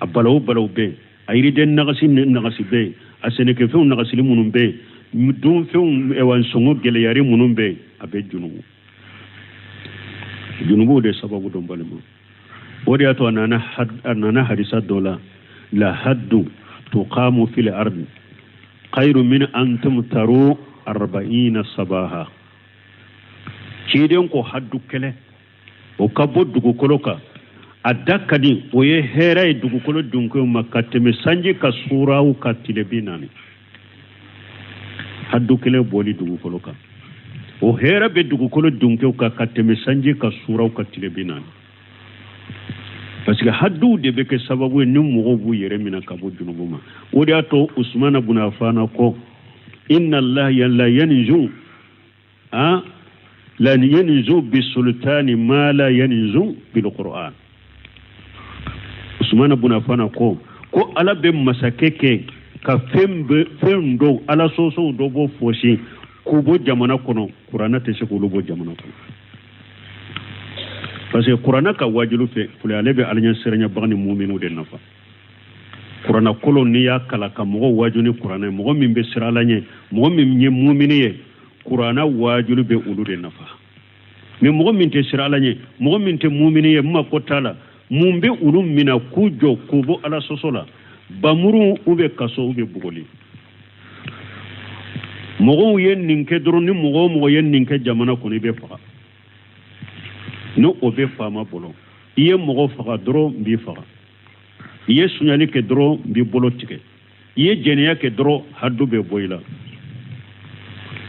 a balawu balawu bɛ yen, a yiriden nagasi nagasi bɛ yen, a sɛnɛkɛfɛnw nagasili minnu bɛ yen, dunfɛnw, ɛwa, sɔngɔ gɛlɛyari minnu bɛ yen, a bɛ junubu. Junubuw de sababu dɔn, balima. O de y'a to a nana hadisa dɔ la: la haddu tuqamu fil ardi khayru min an tumtaru 40 sabaha. Ciden ko haddu kɛlɛ o ka bɔ dugukolo kan, a da ka di, o ye hɛrɛ ye dugukolo dunkew ma ka tɛmɛ sanji ka suraw ka tile 40. Haddu kelen bɔli dugukolo kan, o hɛrɛ bɛ dugukolo dunkew kan ka tɛmɛ sanji ka suraw ka tile 40, parce que hadduw de bɛ kɛ sababu ye ni mɔgɔw b'u yɛrɛ minɛ ka bɔ junubu ma. O de y'a to Usumana buna Afana ko: inna Allaha la yanzu a la yanzu bisultani ma la yanzu bil Qur'an. Usumana buna Afana ko Ala bɛ masakɛ kɛ ka fɛn bɛ fɛn dɔw, Ala sɔsɔw dɔ bɔ fosi k'u bɔ jamana kɔnɔ, Kuranɛ tɛ se k'olu bɔ jamana kɔnɔ, parce que Kuranɛ ka wajulu fɛ filɛ, ale bɛ Ala ɲɛsiranɲɛbaga ni muminiw de nafa. Kuranɛ kolon, n'i y'a kalan ka mɔgɔw waju ni Kuranɛ, mɔgɔ min bɛ siran Ala ɲɛ, mɔgɔ min ye mumini ye, Kuranɛ wajulu bɛ olu de nafa. Mais mɔgɔ min tɛ siran Ala ɲɛ, mɔgɔ min tɛ mumini ye, mako t'a la. Mun bɛ olu minɛ k'u jɔ k'u bɔ Ala sɔsɔ la? Bamuru u bɛ kaso, u bɛ bugɔli. Mɔgɔw ye nin kɛ dɔrɔn, ni mɔgɔ o mɔgɔ ye nin kɛ jamana kɔnɔ, i bɛ faga. Ni o bɛ faama bolo, i ye mɔgɔ faga dɔrɔn, n b'i faga. I ye suɲali kɛ dɔrɔn, n b'i bolo tigɛ. I ye jɛnɛya kɛ dɔrɔn, haddu bɛ bɔ i la.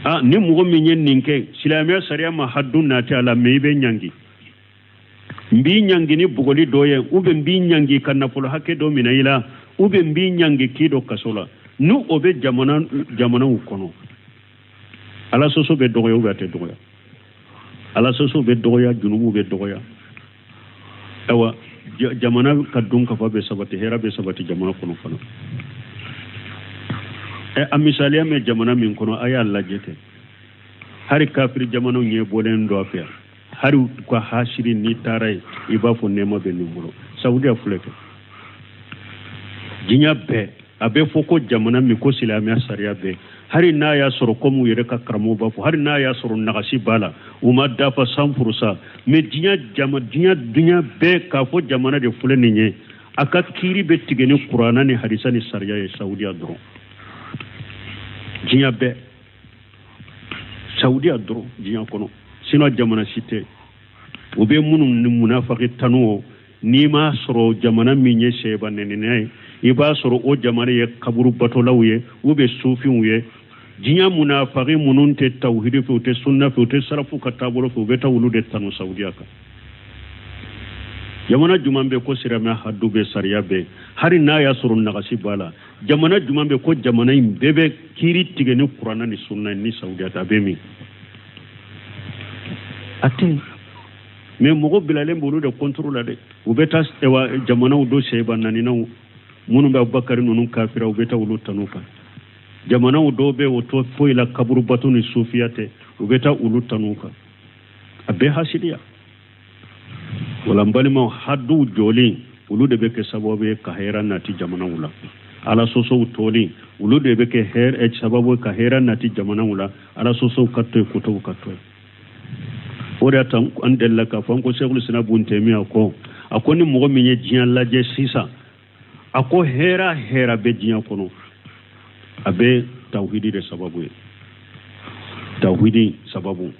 A ni mɔgɔ min ye nin kɛ, silamɛya sariya ma haddu nati a la, mais i bɛ ɲangi. N b'i ɲangi ni bugɔli dɔ ye, ou bien n b'i ɲangi ka nafolo hakɛ dɔ minɛ i la, ou bien n b'i ɲangi k'i dɔ kaso la. Ni o bɛ jamana jamanaw kɔnɔ, Ala sɔsɔ bɛ dɔgɔya ou bien a tɛ dɔgɔya? Ala sɔsɔ bɛ dɔgɔya, junubu bɛ dɔgɔya. Ayiwa, jamana ka dun kafa bɛ sabati, hɛrɛ bɛ sabati jamana kɔnɔ fana. Ɛ, a misaliya mɛn jamana min kɔnɔ, a y'a lajɛ kɛ, hali kafiri jamanaw ɲɛ bɔlen dɔ a fɛ yan, hali u ka hasiri, n'i taara yen, i b'a fɔ nɛɛma bɛ nin bolo. Saudiya filɛ kɛ, diɲɛ bɛɛ a bɛ fɔ ko jamana min ko silamɛya sariya bɛɛ, hali n'a y'a sɔrɔ komi u yɛrɛ ka karamɔgɔw b'a fɔ, hali n'a y'a sɔrɔ nagasi b'a la, u ma dafa 100%, mais diɲɛ jama diɲɛ bɛɛ k'a fɔ jamana de filɛ nin ye, a ka kiiri bɛ tigɛ ni Kuranna ni hadisa ni sariya ye, Saudiya dɔrɔn. Diɲɛ bɛɛ, Saudiya dɔrɔn diɲɛ kɔnɔ, sinon jamana si tɛ. U bɛ minnu ni munafaki tanu o, n'i m'a sɔrɔ jamana min ye sɛba nɛninɛ ye, i b'a sɔrɔ o jamana ye kaburu batolaw ye u bɛ sufinw ye. Diɲɛ munafaki minnu tɛ tawhidi fɛ, u tɛ sunna fɛ, u tɛ sarafu ka taabolo fɛ, u bɛ taa olu de tanu Saudiya kan. Jamana jumɛn bɛ ko silamɛya haddu bɛ, sariya bɛ, hali n'a y'a sɔrɔ nagasi b'a la? Jamana jumɛn bɛ ko jamana in bɛɛ bɛ kiiri tigɛ ni Kuranna ni sunna ni Saudiya ta? A bɛ min? A tɛ yen. Mais mɔgɔ bilalen b'olu de contre la dɛ. U bɛ taa jamanaw do sɛba naaninaw minnu bɛ Abubakari ninnu kafira, u bɛ taa olu tanu kan. Jamanaw dɔw bɛ o to foyi la, kaburu bato ni sufiya tɛ, u bɛ taa olu tanu kan. A bɛɛ hasidiya. Wala n balimaw, hadduw jɔlen, olu de bɛ kɛ sababu ye ka hɛrɛ nati jamanaw la. Ala sɔsɔw tɔlen, olu de bɛ kɛ hɛrɛ sababu ye ka hɛrɛ nati jamanaw la. Ala sɔsɔw ka to yen, kotow ka to yen. O de y'a to an delila k'a fɔ an ko Sɛkulu Sina Bun Tɛmiya ko, a ko ni mɔgɔ min ye diɲɛ lajɛ sisan, a ko A ko hɛra hɛra bɛ diɲɛ kɔnɔ, a bɛ tawhidi de sababu ye. Tawhidi sababu,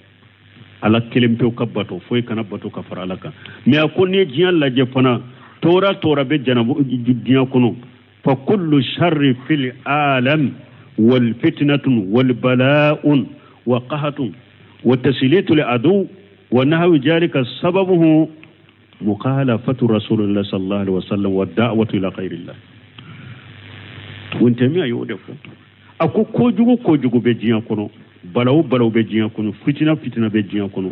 Ala kelen pewu ka bato, foyi kana bato ka fara Ala kan. Mais a ko n'i ye diɲɛ lajɛ fana, tɔɔrɔ tɔɔrɔ bɛ janabu diɲɛ kɔnɔ. Fa kullu sharri fil alam wal fitnatun wal bala'un wa qahatun wa taslitu al adu wa nahwi jalika sababuhu mukhalafatu rasulillah sallallahu alaihi wasallam wa da'watu ila ghayrillah. Ibn Taymiyyah y'o de fɔ. A ko kojugu kojugu bɛ diɲɛ kɔnɔ, balawu balawu bɛ diɲɛ kɔnɔ, fitina fitina bɛ diɲɛ kɔnɔ,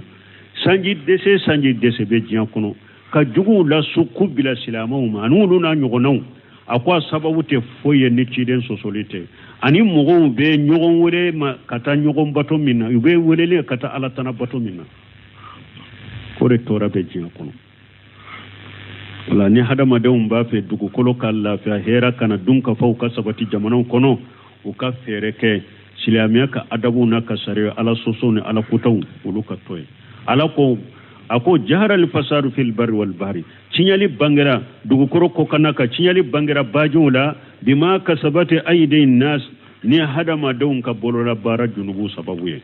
sanji dɛsɛ sanji dɛsɛ bɛ diɲɛ kɔnɔ, ka juguw lasu k'u bila silamɛw ma ani olu n'a ɲɔgɔnnaw. A ko a sababu tɛ foyi ye ni ciden sɔsɔli tɛ, ani mɔgɔw bɛ ɲɔgɔn wele ma ka taa ɲɔgɔn bato min na, u bɛ weleli ka taa Ala tana bato min na, k'o de tɔɔrɔ bɛ diɲɛ kɔnɔ. Wala ni hadamadenw b'a fɛ dugukolo ka lafiya, hɛrɛ ka na, dunkafaw ka sabati jamanaw kɔnɔ, u ka fɛɛrɛ kɛ silamɛya ka adabuw n'a ka sariya, Ala sɔsɔw ni Ala kotaw, olu ka to yen. Ala ko, a ko jahara al fasadu fil barri wal bahri, tiɲɛli bangera dugukolo kɔkanna ka tiɲɛli bangera bajiw la, bima kasabati aydi nas, ni hadamadenw ka bolola baara junubu sababu ye,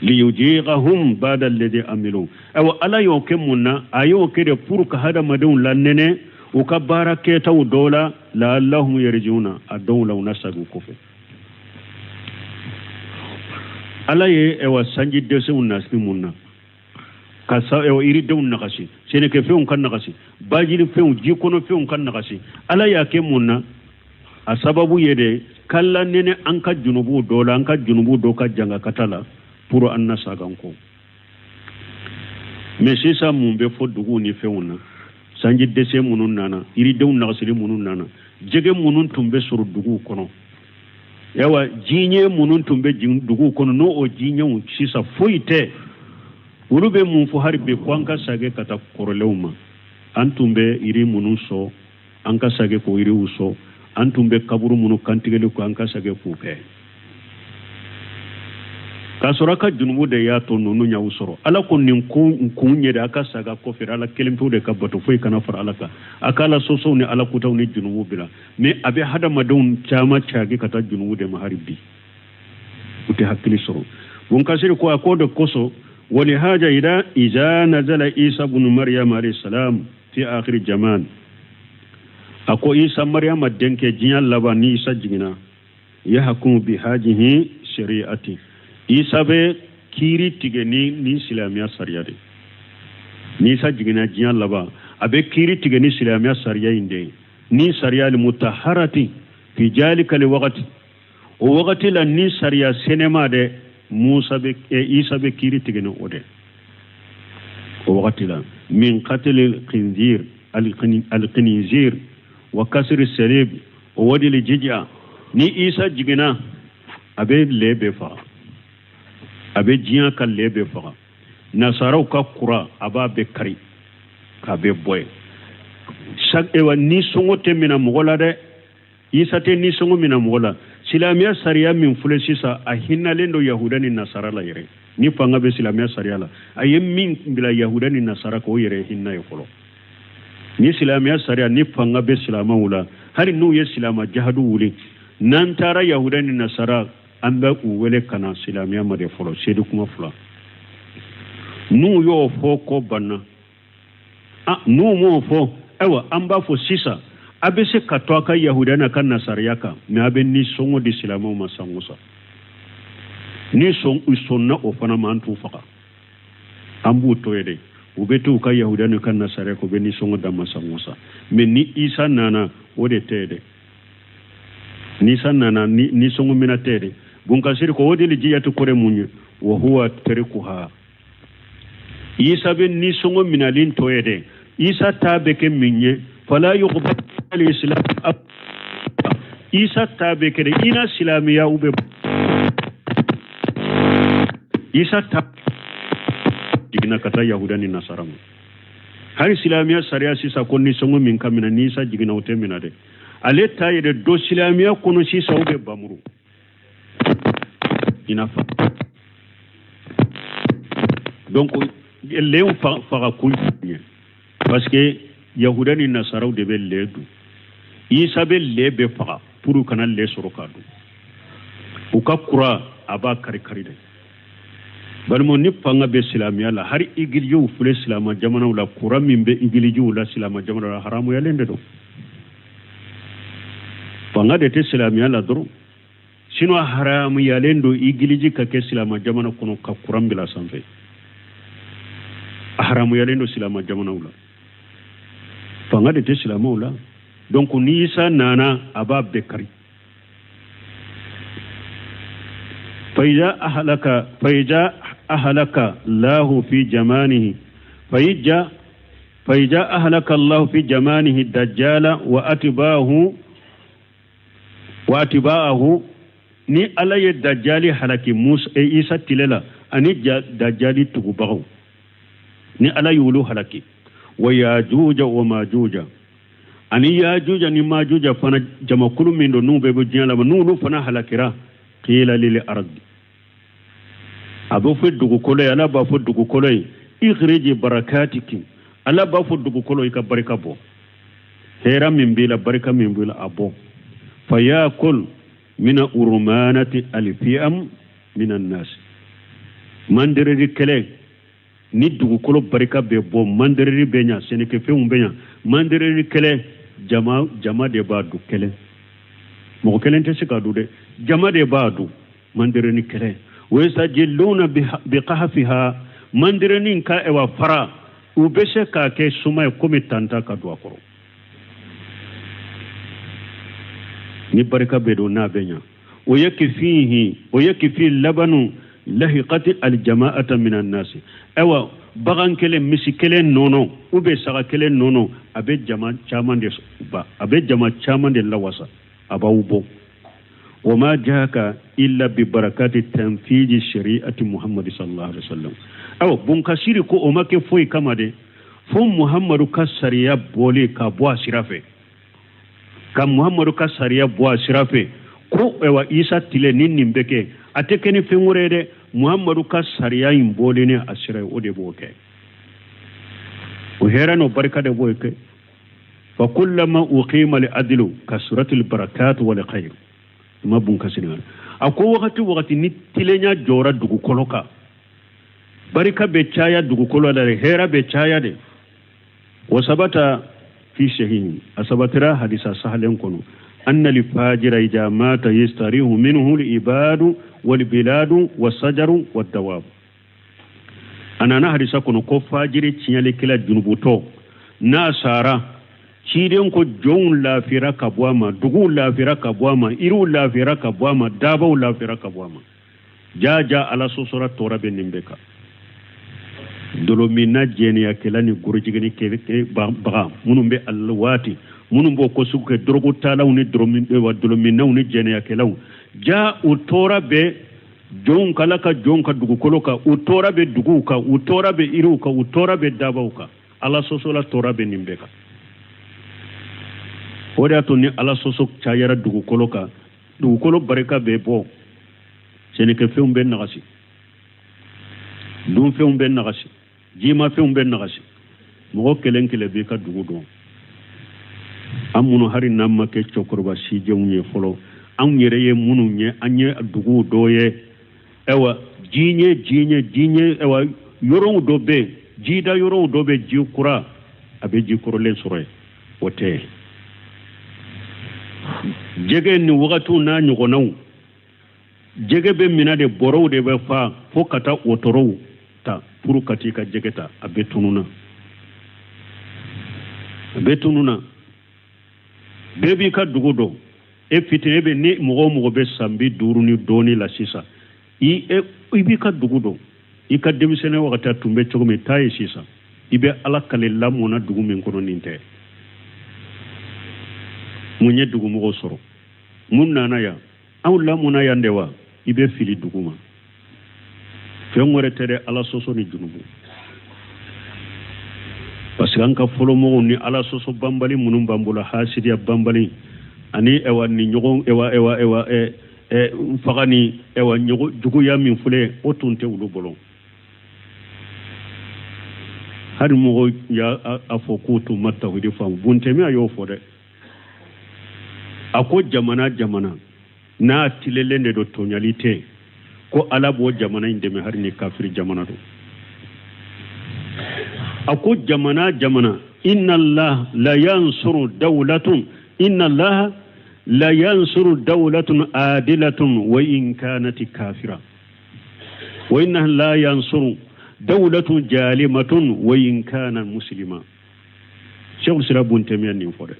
liyujiqahum ba'da alladhi amilu. Ayiwa, Ala y'o kɛ mun na? A y'o kɛ de pour ka hadamadenw lanɛnɛ u ka baara kɛtaw dɔw la, la'allahum yarjiuna, a dɔw la u na segin kɔfɛ. Ala ye ayiwa sanji dɛsɛw nasi mun na, ka sa ayiwa yiridenw nagasi, sɛnɛkɛfɛnw ka nagasi, bajirifɛnw, ji kɔnɔfɛnw ka nagasi. Ala y'a kɛ mun na? A sababu ye de k'an lanɛnɛ an ka junubu dɔ la, an ka junubu dɔ ka jangakata la, pour an na sagan kɔ. Mais sisan mun bɛ fɔ duguw ni fɛnw na? Sanji dɛsɛ minnu nana, yiridenw nagasili minnu nana, jɛgɛ minnu tun bɛ sɔrɔ duguw kɔnɔ, yawa jiɲɛ minnu tun bɛ duguw kɔnɔ, n'o o jiɲɛw sisan foyi tɛ. Olu bɛ mun fɔ hali bi? Ko an ka sagɛ ka taa kɔrɔlenw ma. An tun bɛ yiri minnu sɔn, an ka sagɛ k'o yiriw sɔn. An tun bɛ kaburu minnu kantigɛli kɔ, an ka sagɛ k'o kɛ. K'a sɔrɔ a ka junubu de y'a to ninnu y'aw sɔrɔ. Ala ko nin kun ye de, a ka saga kɔfɛ, Ala kelen pewu de ka bato, foyi kana fara Ala kan, a ka Ala sɔsɔw ni Ala kotaw ni junubu bila. Mais a bɛ hadamadenw caman cagi ka taa junubu de ma hali bi, u tɛ hakili sɔrɔ. Bun Kasiri ko a ko de kosɔn, walihaja ila iza nazala Isa bunu Maryam alayhi salam fi akhir jaman. A ko Isa Maryama denkɛ diɲɛ laban, ni Isa jiginna, yahkumu bi hajihi shari'ati, Isa bɛ kiiri tigɛ ni silamɛya sariya de. Ni Isa jiginna diɲɛ laban, a bɛ kiiri tigɛ ni silamɛya sariya in de ye, ni sariya mutaharati fi jalika li waqti, o wagati la ni sariya senema de Musa bɛ, Isa bɛ kiiri tigɛ ni o de o wagati la, min qatl khinzir al-khinzir wa kasr salib wa wadil jizya. Ni Isa jiginna, a bɛ lɛ bɛɛ faga, a bɛ diɲɛ ka lɛ bɛɛ faga, nasaraw ka kura a b'a bɛɛ kari k'a bɛɛ bɔ yen. Ewa ni sɔngɔ tɛ minɛ mɔgɔ la dɛ, Isa tɛ ni sɔngɔ minɛ mɔgɔ la. Silamɛya sariya min filɛ sisan, a hinɛlen don yahuda ni nasara la yɛrɛ. Ni fanga bɛ silamɛya sariya la, a ye min bila yahuda ni nasara k'o yɛrɛ hinɛ ye fɔlɔ. Ni silamɛya sariya ni fanga bɛ silamɛw la, hali n'u ye silama jahadu wuli, n'an taara yahuda ni nasara, an bɛ u wele ka na silamɛya ma de fɔlɔ, seedu kuma fila. N'u y'o fɔ, ko banna. N'u m'o fɔ, ayiwa an b'a fɔ sisan, a bɛ se ka to a ka yahudiya n'a ka nasariya kan, mais a bɛ nisɔngɔ di silamɛw ma san o san. Ni sɔn u sɔnna o fana ma, an t'u faga, an b'u to yen de, u bɛ to u ka yahudiya n'u ka nasariya kan, u bɛ nisɔngɔ d'an ma san o san. Mais ni Isa nana, o de tɛ yen dɛ. Ni Isa nana, ni nisɔngɔ minɛ tɛ yen dɛ. Bunkasiri ko o de jiyatu kɔrɔ mun ye? Wa huwa tarikuha, Isa bɛ nisɔngɔ minɛlen to ye dɛ. Isa ta bɛ kɛ min ye, fala yuqbal al-islam, Isa ta bɛ kɛ dɛ i na silamɛya u bɛ Isa ta jiginna ka taa yahuda ni nasara ma. Hali silamɛya sariya sisan ko nisɔngɔ min ka minɛ, ni Isa jiginna, o tɛ minɛ dɛ. Ale ta ye de don silamɛya kɔnɔ sisan, u bɛ bamuru i n'a fɔ donc lɛw faga ko ɲɛ, parce que yahuda ni nasaraw de bɛ lɛ dun. Isa bɛ lɛ bɛɛ faga pour kana lɛ sɔrɔ k'a dun. U ka kura a b'a kari kari de. Balimaw, ni fanga bɛ silamɛya la, hali igilijiw filɛ silamɛ jamanaw la, kura min bɛ igilijiw la silamɛ jamanaw la, haramuyalen de don. Fanga de tɛ silamɛya la dɔrɔn, sinon haramuyalen don igiliji ka kɛ silamɛ jamana kɔnɔ ka kuran bila sanfɛ. A haramuyalen don silamɛ jamanaw la. Fanga de tɛ silamɛw la. Donc ni Isa nana, a b'a bɛɛ kari. فإذا أهلك الله في جمانه فإذا أهلك الله في جمانه الدجال وأتباعه ni Ala ye dajali halaki Musa e Isa tile la ani dajali tugubagaw, ni Ala y'olu halaki, wa yajuja wa majuja, ani yajuja ni majuja fana jamakulu min don n'u bɛ bɔ diɲɛ la, n'olu fana halakira, qila lil ardi, a bɛ fɔ dugukolo ye, Ala b'a fɔ dugukolo ye, ikhriji barakatiki, Ala b'a fɔ dugukolo i ka barika bɔ, hɛrɛ min b'i la, barika min b'i la, a bɔ. Fayakul mina urumanati alfiyam minan nas, mandereri kɛlɛ ni dugukolo barika bɛ bɔ, mandereri bɛ ɲa, sɛnɛkɛfɛnw bɛ ɲa, mandereri kɛlɛ jama de b'a dun kɛlɛ, mɔgɔ kelen tɛ se k'a dun dɛ, jama de b'a dun mandereni kɛlɛ. Wa yastajilluna biqahfiha, mandereni ka ɛwa fara, u bɛ se k'a kɛ suma ye komi tanta ka don a kɔrɔ. Ni barika bɛ don n'a bɛ ɲa. O yakfihi o yakfi labanu lahiqati aljama'ata minan nasi, ayiwa bagan kelen, misi kelen nɔnɔ ou bien saga kelen nɔnɔ, a bɛ jama caman de ba, a bɛ jama caman de lawasa, a b'aw bɔ. Wa ma jaka illa bi barakati tanfiji shari'ati Muhammad sallallahu alaihi wasallam. Ayiwa bunkasiri ko o ma kɛ foyi kama de fo Muhammadu ka sariya bɔlen ka bɔ a sira fɛ, ka Muhammadu ka sariya bɔ a sira fɛ, ko ayiwa Isa tile ni nin bɛ kɛ, a tɛ kɛ ni fɛn wɛrɛ ye dɛ, Muhammadu ka sariya in bɔlen ni a sira ye, o de b'o kɛ, o hɛrɛ n'o barika de b'o kɛ. Fa kullama uqima al adlu kasrat al barakat wal khair, ma bunkasiri a ko wagati wagati ni tilenya jɔra dugukolo kan, barika bɛ caya dugukolo la dɛ, hɛrɛ bɛ caya de. Wa sabata fi sahihi, a sabatira hadisa sahalen kɔnɔ, anna li fajira idha mata yastarihu minhu al ibadu wal biladu wasajaru wad dawab. A nana hadisa kɔnɔ ko fajiri tiɲɛlikɛla junubutɔ n'a sara, ciden ko jɔnw lafiyara ka bɔ a ma, duguw lafiyara ka bɔ a ma, yiriw lafiyara ka bɔ a ma, dabaw lafiyara ka bɔ a ma. Jaja Ala sɔsɔra tɔɔrɔ bɛ nin bɛɛ kan. Dolominna jɛniyakɛla ni gorojigini baga minnu bɛ alwaati, minnu b'o ko sugu kɛ, dɔrɔgutalaw ni dolominnaw ni jɛniyakɛlaw, ja u tɔɔrɔ bɛ jɔnw kan, Ala ka jɔnw ka dugukolo kan, u tɔɔrɔ bɛ duguw kan, u tɔɔrɔ bɛ yiriw kan, u tɔɔrɔ bɛ dabaw kan. Ala sɔsɔla tɔɔrɔ bɛ nin bɛɛ kan. O de y'a to ni Ala sɔsɔ cayara dugukolo kan, dugukolo barika bɛ bɔ, sɛnɛkɛfɛnw bɛ nagasi, dunfɛnw bɛ nagasi, jimafɛnw bɛ nagasi. Mɔgɔ kelen kelen b'i ka dugu dɔn. An minnu hali n'an ma kɛ cɛkɔrɔba sijɛnw ye fɔlɔ, anw yɛrɛ ye minnu ye, an ye duguw dɔ ye. Ayiwa jiɲɛ ayiwa yɔrɔw dɔ bɛ yen, jida yɔrɔw dɔ bɛ, ji kura a bɛ ji kɔrɔlen sɔrɔ yen, o tɛ jɛgɛ ni wagatiw n'a ɲɔgɔnnaw. Jɛgɛ bɛ minɛ de, bɔrɔw de bɛ fa fo ka taa wotorow ta pour ka t'i ka jɛgɛ ta, a bɛ tunun na, a bɛ tunun na. Bɛɛ b'i ka dugu dɔn. E fitinin bɛ ni mɔgɔ o mɔgɔ bɛ san 50 ni dɔɔnin la sisan, i b'i ka dugu dɔn. I ka denmisɛnnin wagati a tun bɛ cogo min, taa ye sisan, i bɛ Ala kale lamɔna dugu min kɔnɔ nin tɛ. Mun ye dugumɔgɔw sɔrɔ? Mun nana yan? Aw lamɔna yan de wa? I bɛ fili dugu ma. Fɛn wɛrɛ tɛ dɛ, Ala sɔsɔ ni junubu. Parce que an ka fɔlɔmɔgɔw ni Ala sɔsɔ banbali minnu b'an bolo, hasidiya banbali ani ɛwa ni ɲɔgɔn ɛwa ɛwa ɛwa faga ni ɛwa ɲɔgɔn juguya min filɛ, o tun tɛ olu bolo. Hali mɔgɔ y'a fɔ k'u tun ma tawhidi faamu, Buntɛmi a y'o fɔ dɛ. A ko jamana jamana n'a tilelen de don, tɔɲali tɛ, ko Ala b'o jamana in dɛmɛ hali ni kafiri jamana don. A ko jamana jamana, inna Allah la yansuru dawlatun, inna Allah la yansuru dawlatun adilatun wa in kanat kafira, wa inna la yansuru dawlatun jalimatun wa in kana muslima. Cheikhul Islam Bun Taymiya nin fɔ dɛ.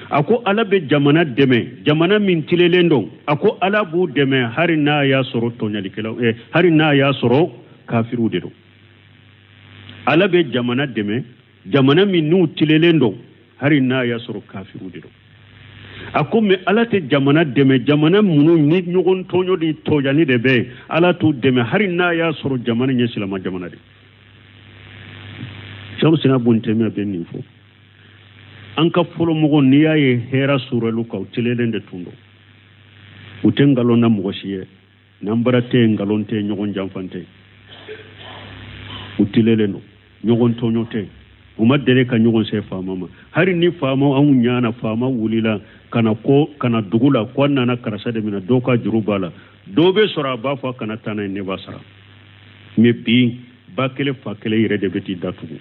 A ko Ala bɛ jamana dɛmɛ, jamana min tilelen don, a ko Ala b'u dɛmɛ hali n'a y'a sɔrɔ tɔɲalikɛlaw, hali n'a y'a sɔrɔ kafiriw de don. Ala bɛ jamana dɛmɛ, jamana min n'u tilelen don, hali n'a y'a sɔrɔ kafiriw de don. A ko mais Ala tɛ jamana dɛmɛ, jamana minnu ni ɲɔgɔn tɔɲɔ ni tɔɲani de bɛ yen, Ala t'u dɛmɛ hali n'a y'a sɔrɔ jamana in ye silamɛ jamana de. Cheikhul Islam Bun Taymiya bɛ nin fɔ. An ka fɔlɔ mɔgɔw, n'i y'a ye hɛrɛ sɔrɔlu kan, u tilelen de tun don. U tɛ nkalon na mɔgɔ si ye, nanbara tɛ yen, nkalon tɛ yen, ɲɔgɔn janfan tɛ yen. U tilelen don, ɲɔgɔn tɔɲɔ tɛ yen. U ma deli ka ɲɔgɔn se faama ma. Hali ni faama anw ɲana, faama wulila ka na ko ka na dugu la ko an nana karisa de minɛ, dɔw ka juru b'a la, dɔw bɛ sɔrɔ a b'a fɔ a kana taa n'a ye, ne b'a sara. Mais bi ba kelen fa kelen yɛrɛ de bɛ t'i datugu.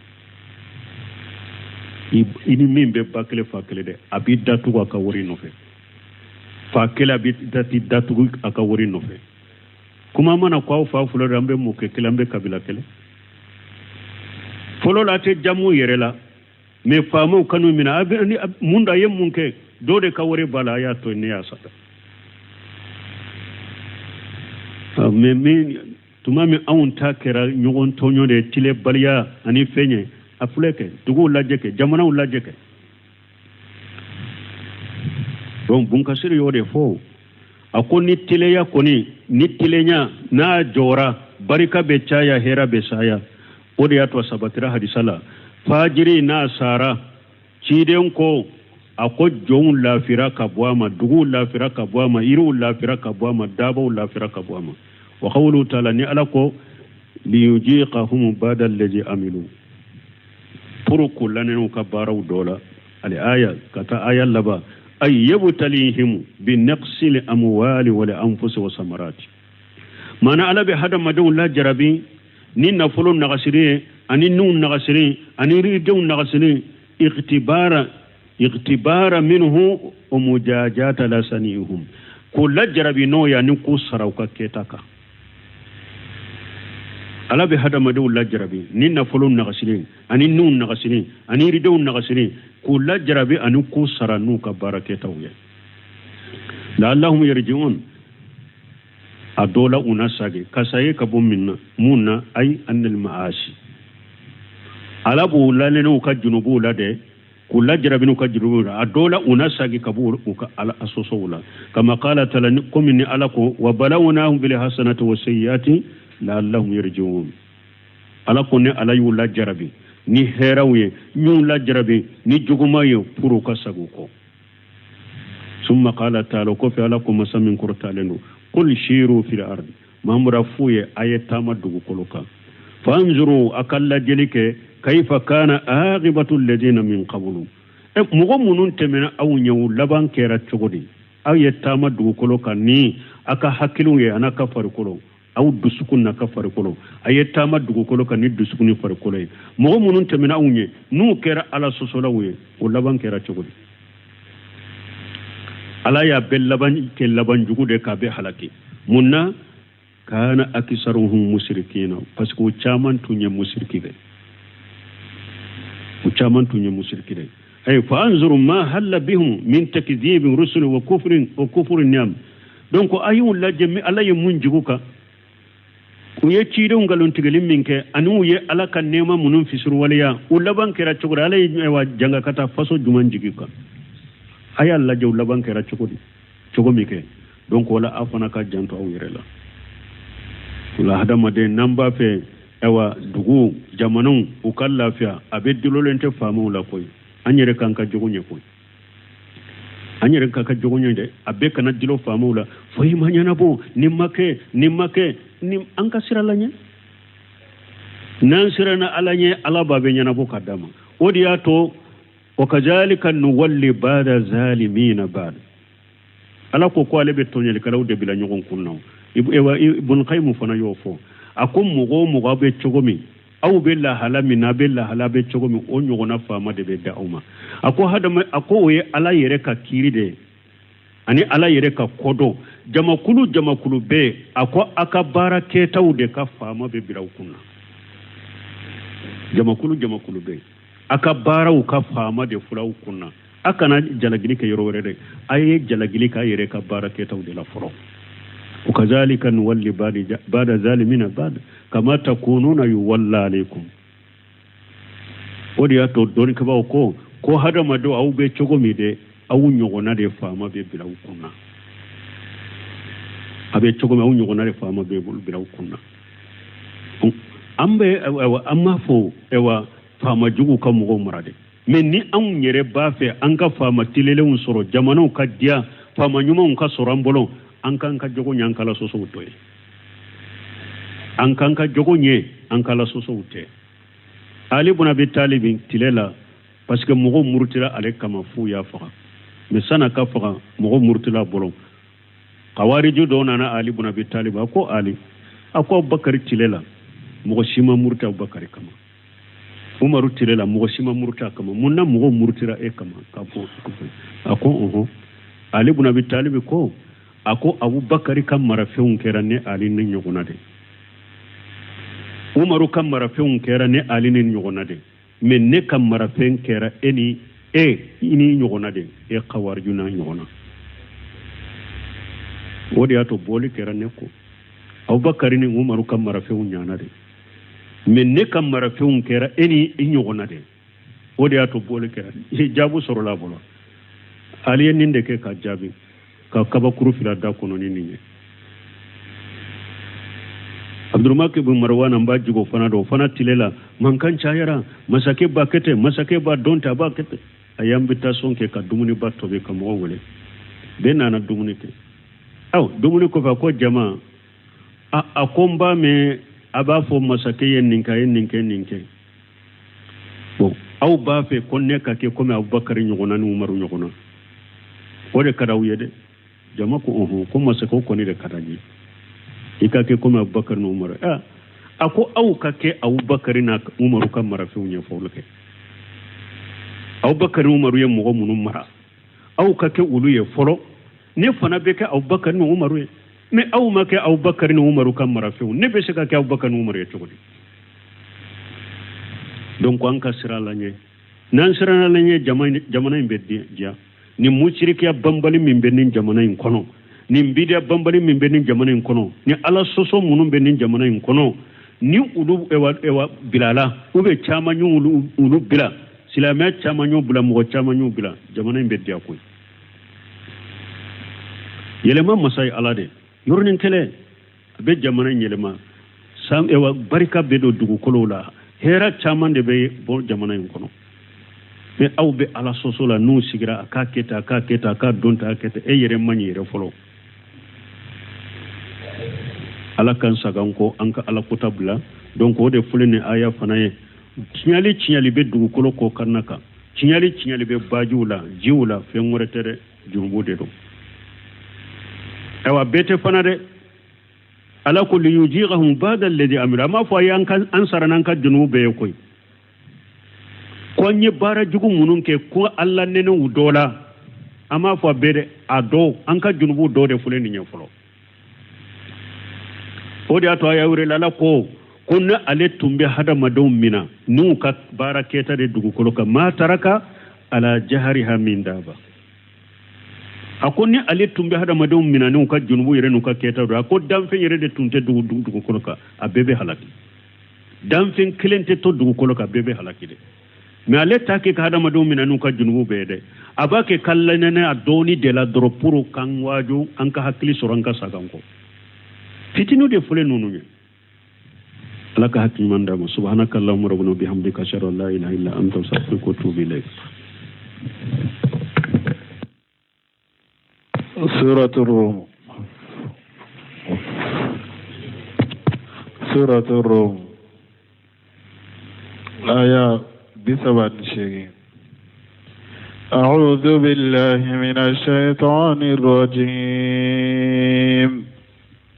I ni min bɛ ba kelen fa kelen dɛ, a b'i datugu a ka wari nɔfɛ. Fa kelen a bɛ t'i datugu a ka wari nɔfɛ. Kuma mana ko aw fa fɔlɔ dɛ, an bɛ mɔkɛ kelen, an bɛ kabila kelen. Fɔlɔ la a tɛ jamu yɛrɛ la, mais faamaw kanu minɛ, a bɛ ni mun da a ye mun kɛ, dɔw de ka wari b'a la, a y'a to ne y'a sara. Mais min tuma min anw ta kɛra ɲɔgɔn tɔɲɔ de ye, tilebaliya ani fɛn ye, a filɛ kɛ, duguw lajɛ kɛ, jamanaw lajɛ kɛ. Donc Bunkasiri y'o de fɔ. A ko ni teleya kɔni, ni telenya n'a jɔra, barika bɛ caya, hɛrɛ bɛ saya. O de y'a to a sabatira hadisa la, fajiri n'a sara, ciden ko a ko jɔnw lafira ka bɔ a ma, duguw lafira ka bɔ a ma, yiriw lafira ka bɔ a ma, dabaw lafira ka bɔ a ma. Wa qawluhu ta'ala, ni Ala ko liyujiqahum ba'da allazi amilu, pour k'u lanɛnɛw ka baaraw dɔ la. Ali aya ka taa aya laban, ay yabtalihim bi naqsil amwali wal anfusi wa samarati. Maana Ala bɛ hadamadenw lajarabi ni nafolo nagasiri ye, ani niw nagasiri, ani yiridenw nagasiri, iktibara minhu wa mujajata la sanihum, k'u lajarabi n'o ye ani k'u sara u ka kɛta kan. Ala bɛ hadamadenw lajarabi ni nafolo nagasiri, ani niw nagasiri, ani yiridenw nagasiri, k'u lajarabi ani k'u sara n'u ka baara kɛtaw ye. La'allahum yarji'un, a dɔ la u na sagi ka saye ka bɔ min na, mun na, ay annal ma'asi. Ala b'u lalene u ka junubuw la dɛ, k'u lajarabi n'u ka junubuw la. A dɔ la u na sagi ka bɔ u ka ala sɔsɔw la. Kama qala ta'ala, komi ni Ala ko wa balawnahum bil hasanati wa sayyiati la'allahum yarji'un. Ala ko ni Ala y'u lajarabi ni hɛrɛw ye, y'u lajarabi ni juguman ye, pour u ka sagi u kɔ. Summa qala ta'ala, kɔfɛ Ala ko masa min kɔrɔtalen don, qul shiru fil ardi, Mahamadu f'u ye a ye taama dugukolo kan, fanzuru, a ka lajɛli kɛ, kaifa kana aqibatu alladhina min qablu, mɔgɔ minnu tɛmɛna aw ɲɛ, u laban kɛra cogo di? Aw ye taama dugukolo kan ni a ka hakiliw ye, a n'a ka farikolo, aw dusukun n'a ka farikolo, a ye taama dugukolo kan ni dusukun ni farikolo ye. Mɔgɔ minnu tɛmɛna aw ɲɛ, n'u kɛra Ala sɔsɔlaw ye, o laban kɛra cogo di? Ala y'a bɛɛ laban kɛ laban jugu de, k'a bɛɛ halaki. Mun na? Kana akisaruhum musirikina, parce que u caman tun ye musiriki de, u caman tun ye musiriki de. Ay fa anzuru ma halla bihum min takdhibin rusul wa kufrin wa kufrin ni'am. Donc a y'u lajɛ, min Ala ye mun jugu kan, u ye cidenw nkalontigɛli min kɛ, ani u ye Ala ka nɛɛma minnu fisuruwaleya, u laban kɛra cogo di? Ala ye ayiwa janga ka taa faso jumɛn jigi kan? A y'a lajɛ u laban kɛra cogo di, cogo min kɛ. Donc o la aw fana ka janto aw yɛrɛ la. O la hadamaden n'an b'a fɛ ayiwa dugu jamanaw u ka lafiya, a bɛ dulolen tɛ faamaw la koyi, an yɛrɛ k'an ka jogo ɲɛ koyi, an yɛrɛ k'an ka jogo ɲɛ dɛ. A bɛɛ kana dulon faamaw la, foyi ma ɲɛnabɔ, nin ma kɛ, nin ma kɛ, ni an ka siran Ala ɲɛ. N'an siranna Ala ɲɛ, Ala b'a bɛ ɲɛnabɔ ka d'a ma. O de y'a to wa kazalika nuwalli ba'da zalimina ba'da. Ala ko ko ale bɛ tɔɲɔlikɛlaw de bila ɲɔgɔn kun na. Ibn Qayyim fana y'o fɔ, a ko mɔgɔ o mɔgɔ bɛ cogo min, aw bɛ lahala min na, a bɛ lahala bɛ cogo min, o ɲɔgɔnna faama de bɛ da aw ma. A ko hadama, a ko o ye Ala yɛrɛ ka kiiri de ye ani Ala yɛrɛ ka kodɔn. Jamakulu jamakulu bɛɛ, a ko a ka baara kɛtaw de ka faama bɛ bila aw kun na. Jamakulu jamakulu bɛɛ, a ka baaraw ka faama de fila aw kun na. A kana jalagili kɛ yɔrɔ wɛrɛ dɛ, a ye jalagili k'a yɛrɛ ka baara kɛtaw de la fɔlɔ. Wakazalika nuwalli bada zalimina bada kama takununa yuwalla alaykum. O de y'a to dɔnnikɛbaaw ko hadamadenw aw bɛ cogo min dɛ, aw ɲɔgɔnna de faama bɛ bila aw kun na. A bɛ cogo min, aw ɲɔgɔnna de faama bɛ bila aw kun na. An bɛ an m'a fɔ ayiwa faama juguw ka mɔgɔw mara dɛ, mais ni anw yɛrɛ b'a fɛ an ka faama tilelenw sɔrɔ, jamanaw ka diya, faama ɲumanw ka sɔrɔ an bolo, an k'an ka jogo ɲɛ, an k'ala sɔsɔw to yen. An k'an ka jogo ɲɛ, an k'ala sɔsɔw tɛ. Ali bun Abi Talib tile la, parce que mɔgɔw murutila ale kama f'u y'a faga. Mais san'a ka faga, mɔgɔw murutila a bolo. Kawariju dɔw nana Ali bun Abi Talib, a ko Ali, a ko Abubakari tile la, mɔgɔ si ma muruti Abubakari kama. Umaru tile la, mɔgɔ si ma muruti a kama. Mun na mɔgɔw murutira e kama? K'a fɔ a ko ɔhɔn. Ali bun Abi Talib ko, a ko Abubakari ka marafɛnw kɛra ne Ali ni ɲɔgɔnna de, Umaru ka marafɛnw kɛra ne Ali ni ɲɔgɔnna de, mais ne ka marafɛn kɛra e ni e ni ɲɔgɔnna de, e kawariju n'a ɲɔgɔnna. O de y'a to bɔli kɛra ne ko Abubakari ni Umaru ka marafɛnw ɲana de, mais ne ka marafɛnw kɛra e ni i ɲɔgɔnna de, o de y'a to bɔli kɛra. Jaabu sɔrɔla a bolo. Ali ye nin de kɛ ka jaabi ka kabakuru fila da kɔnɔ ni nin ye. Abdulmalik bin Marwan, an b'a jigo fana dɔn, o fana tile la mankan cayara, masakɛ b'a kɛ ten, masakɛ b'a dɔn ten, a b'a kɛ ten. A ye invitation kɛ ka dumuniba tobi ka mɔgɔw wele, bɛɛ nana dumuni kɛ. Aw dumuni kɔfɛ, a ko jama, a ko n b'a mɛn a b'a fɔ masakɛ ye nin kɛ, a ye nin kɛ, nin kɛ. Bon, aw b'a fɛ ko ne ka kɛ komi Abubakari ɲɔgɔnna ni Umaru ɲɔgɔnna, o de ka d'aw ye dɛ. Jama ko ɔhɔn, ko masakɛw kɔni de ka d'an ye, i ka kɛ komi Abubakari ni Umaru. A ko aw ka kɛ Abubakari n'a Umaru ka marafɛnw ɲɛfɔ olu kɛ. Abubakari ni Umaru ye mɔgɔ minnu mara, aw ka kɛ olu ye fɔlɔ, ne fana bɛ kɛ Abubakari ni Umaru ye. Mais aw ma kɛ Abubakari ni Umaru ka marafɛnw, ne bɛ se ka kɛ Abubakari ni Umaru ye cogo di? Donc an ka siran Ala ɲɛ. N'an siranna Ala ɲɛ, jamana in bɛ diya. Nin musirikiya banbali min bɛ nin jamana in kɔnɔ, nin bidiya banbali min bɛ nin jamana in kɔnɔ, ni Ala sɔsɔ minnu bɛ nin jamana in kɔnɔ, ni olu ewa bilala, ou bien caman y'olu olu bila, silamɛya caman y'u bila, mɔgɔ caman y'u bila, jamana in bɛ diya koyi. Yɛlɛma masa ye Ala de. Yɔrɔnin kelen a bɛ jamana in yɛlɛma. San ewa barika bɛ don dugukolow la, hɛrɛ caman de bɛ bɔ jamana in kɔnɔ. Mais aw bɛ Ala sɔsɔ la, n'u sigira a k'a kɛ tan, a k'a kɛ tan, a k'a dɔn tan, a kɛ tan, e yɛrɛ man ɲi yɛrɛ fɔlɔ. Ala k'an sagan kɔ, an ka Ala kota bila. Donc o de filɛ nin aya fana ye. Tiɲɛli bɛ dugukolo kɔ kan na kan, tiɲɛli bɛ bajiw la, jiw la, fɛn wɛrɛ tɛ dɛ, jurumu de don. Ayiwa bɛɛ tɛ fana dɛ. Ala ko liyuziqahum ba'da alladhi amilu, a m'a fɔ a ye an sara n'an ka jurumu bɛɛ ye koyi. Ko an ye baara jugu minnu kɛ ko Ala nɛnɛ u dɔ la, an m'a fɔ a bɛɛ dɛ, a dɔw, an ka jurumu dɔw de filɛ nin ye fɔlɔ. O de y'a to a y'a wele Ala ko ko ne ale tun bɛ hadamadenw mina n'u ka baara kɛta de dugukolo kan, ma taraka ala jahariha min daba. A ko ni ale tun bɛ hadamadenw mina n'u ka junubu yɛrɛ n'u ka kɛta don, a ko danfɛn yɛrɛ de tun tɛ dugukolo kan, a bɛɛ bɛ halaki. Danfɛn kelen tɛ to dugukolo kan, a bɛɛ bɛ halaki dɛ. Mais ale t'a kɛ ka hadamadenw mina n'u ka junubu bɛɛ dɛ, a b'a kɛ ka lanɛnɛ a dɔɔni de la dɔrɔn pour k'an waaju, an ka hakili sɔrɔ, an ka sagan kɔ. Fitiniw de filɛ ninnu ye. Ala ka hakili ɲuman d'a ma. Subhanaka allahumma rabbana wa bihamdika ashhadu an la ilaha illa anta astaghfiruka wa atubu ilayk. Suratul Rum. Suratul Rum. Aya 38. أعوذ بالله من الشيطان الرجيم.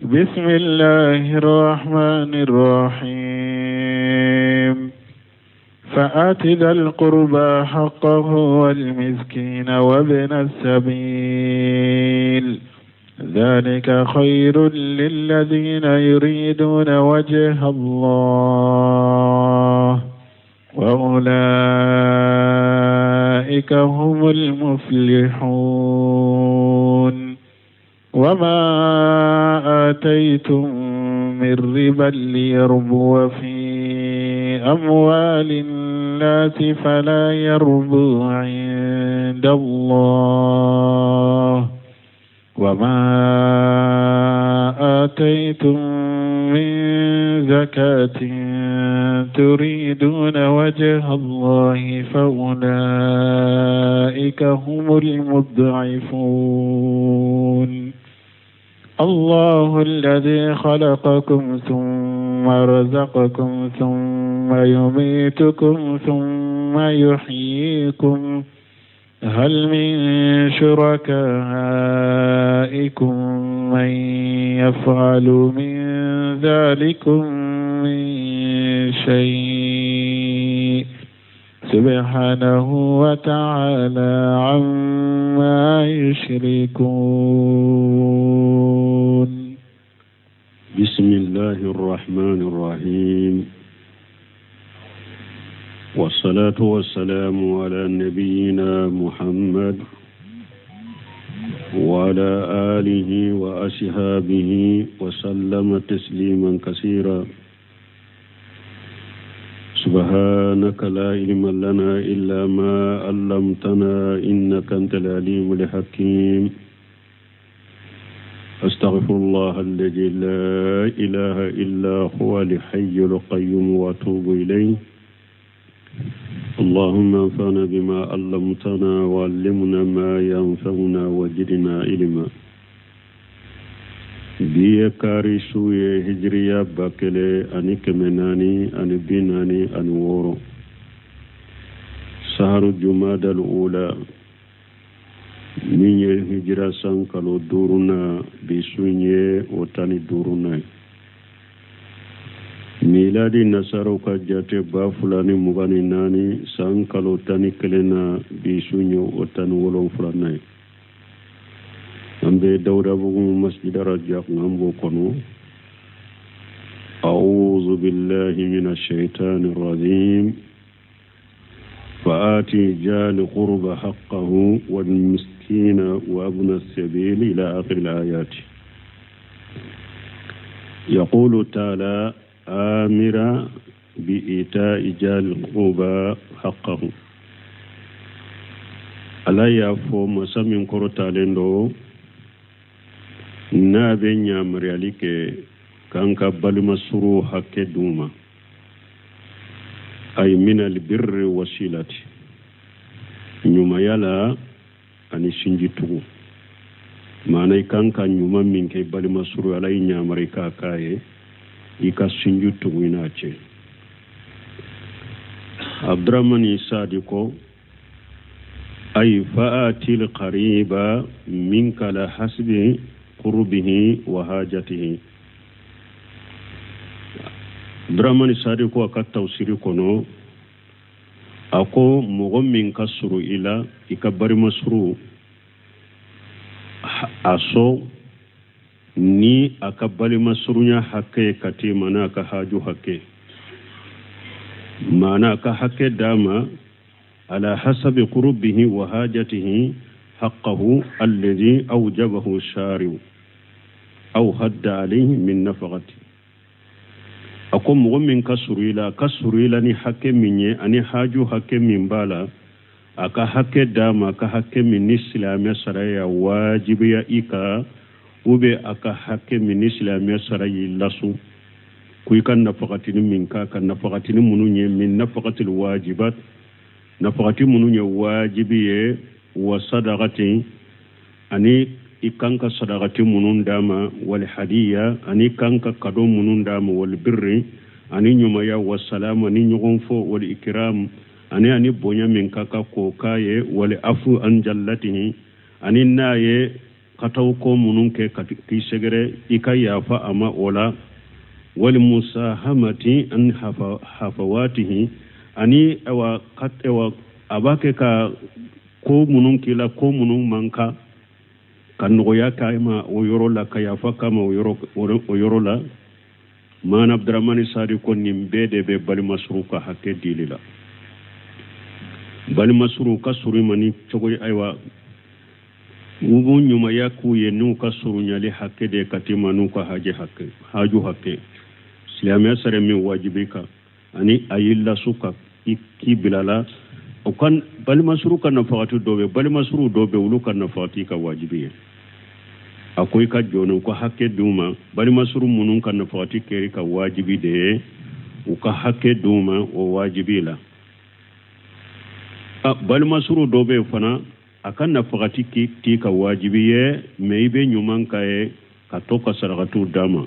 بسم الله الرحمن الرحيم. فآت ذا القربى حقه والمسكين وابن السبيل، ذلك خير للذين يريدون وجه الله، وأولئك هم المفلحون. وما آتيتم من ربا ليربو في أموال الناس فلا يربو عند الله، وما آتيتم من زكاة تريدون وجه الله فأولئك هم المضعفون. الله الذي خلقكم ثم رزقكم ثم يميتكم ثم يحييكم، هل من شركائكم من يفعل من ذلكم من شيء؟ سبحانه وتعالى عما يشركون. بسم الله الرحمن الرحيم، والصلاة والسلام على نبينا محمد وعلى آله وأصحابه وسلم تسليما كثيرا. سبحانك لا علم لنا إلا ما علمتنا إنك أنت العليم الحكيم. أستغفر الله الذي لا إله إلا هو الحي القيوم وأتوب إليه. اللهم انفعنا بما علمتنا وعلمنا ما ينفعنا وزدنا علما. Bi ye kari su ye, hijiriya 1446, saharu jumadal ula, min ye hijira san kalo duurunan, bi su ye o 15nan ye. Miladi nasaraw ka jate 2024 san kalo 11 na, bi su ye o 17nan ye. An bɛ Dawudabugu masjid Rajak, an b'o kɔnɔ. أعوذ بالله من الشيطان الرجيم. فآتي ذا القربى حقه والمسكين وابن السبيل إلى آخر الآيات. يقول تعالى آمرا بإيتاء ذا القربى حقه. Ala y'a fɔ masa min kɔrɔtalen don n'a bɛ yamaruyali kɛ k'an ka balima suru hakɛ d'u ma, ay min albirri wasilati, ɲumanya la ani sinji tugu. Maana i kan ka ɲuman min kɛ balima suru, Ala y'i yamari k'a k'a ye, i ka sinji tugu i n'a cɛ. Abdurahmani Sadi ko ay fa'atil qariba minka la hasbi qurbihi wa hajatihi. Abdurahmani Sadi ko a ka tafsiri kɔnɔ, a ko mɔgɔ min ka suru i la, i ka balima suru a sɔn ni a ka balima surunya hakɛ ka t'i ma n'a ka haju hakɛ, maana a ka hakɛ d'a ma ala hasabi qurbihi wa hajatihi haqqahu alladhi awjabahu shari'u aw hadda alayhi min nafaqati. A ko mɔgɔ min ka suru i la, a ka suru i la ni hakɛ min ye ani haju hakɛ min b'a la, a ka hakɛ d'a ma, a ka hakɛ min ni silamɛ sara y'a wajibiya i kan, ou bien a ka hakɛ min ni silamɛ sara y'i lasun ko i ka nafagatini min k'a kan, nafagatini minnu ye min nafagatil wajibat, nafagati minnu ye wajibi ye, wa sadaqati, ani i kan ka sadaqati minnu d'a ma, wal hadiya, ani kan ka kado minnu d'a ma, wal birri, ani ɲumanya, wa salam, ani ɲɔgɔn fɔ, wal ikram, Ani a ni bonya min ka kan k'o k'a ye. Wal afu an jallatihi, ani n'a ye kataw ko minnu kɛ ka k'i sɛgɛrɛ, i ka yafa a ma o la. Wal musahamati an hafawatihi, ani awa awa a b'a kɛ ka ko minnu k'i la, ko minnu man kan, ka nɔgɔya k'a ma o yɔrɔ la, ka yafa k'a ma o yɔrɔ la. Maana Abdramani Sadi ko nin bɛɛ de bɛ balimasuru ka hakɛ dili la. Balimasuru ka surun i ma ni cogo ye, ayiwa, u b'u ɲumanya k'u ye n'u ka surunyali hakɛ de ka t'i ma n'u ka hajɛ hakɛ, haju hakɛ, silamɛya sariya min wajibi kan, ani a y'i lasu ka k'i bila la. O ka balimasuru ka nafagati dɔ bɛ, balimasuru dɔ bɛ, olu ka nafagati ka wajibi ye. A ko i ka jɔ n'u ka hakɛ d'u ma. Balimasuru minnu ka nafagati kɛri ka wajibi de ye, u ka hakɛ d'u ma o wajibi la. A balimasuru dɔ bɛ yen fana, a ka nafagati t'i ka wajibi ye, mɛ i bɛ ɲuman k'a ye ka to ka sarakatiw d'a ma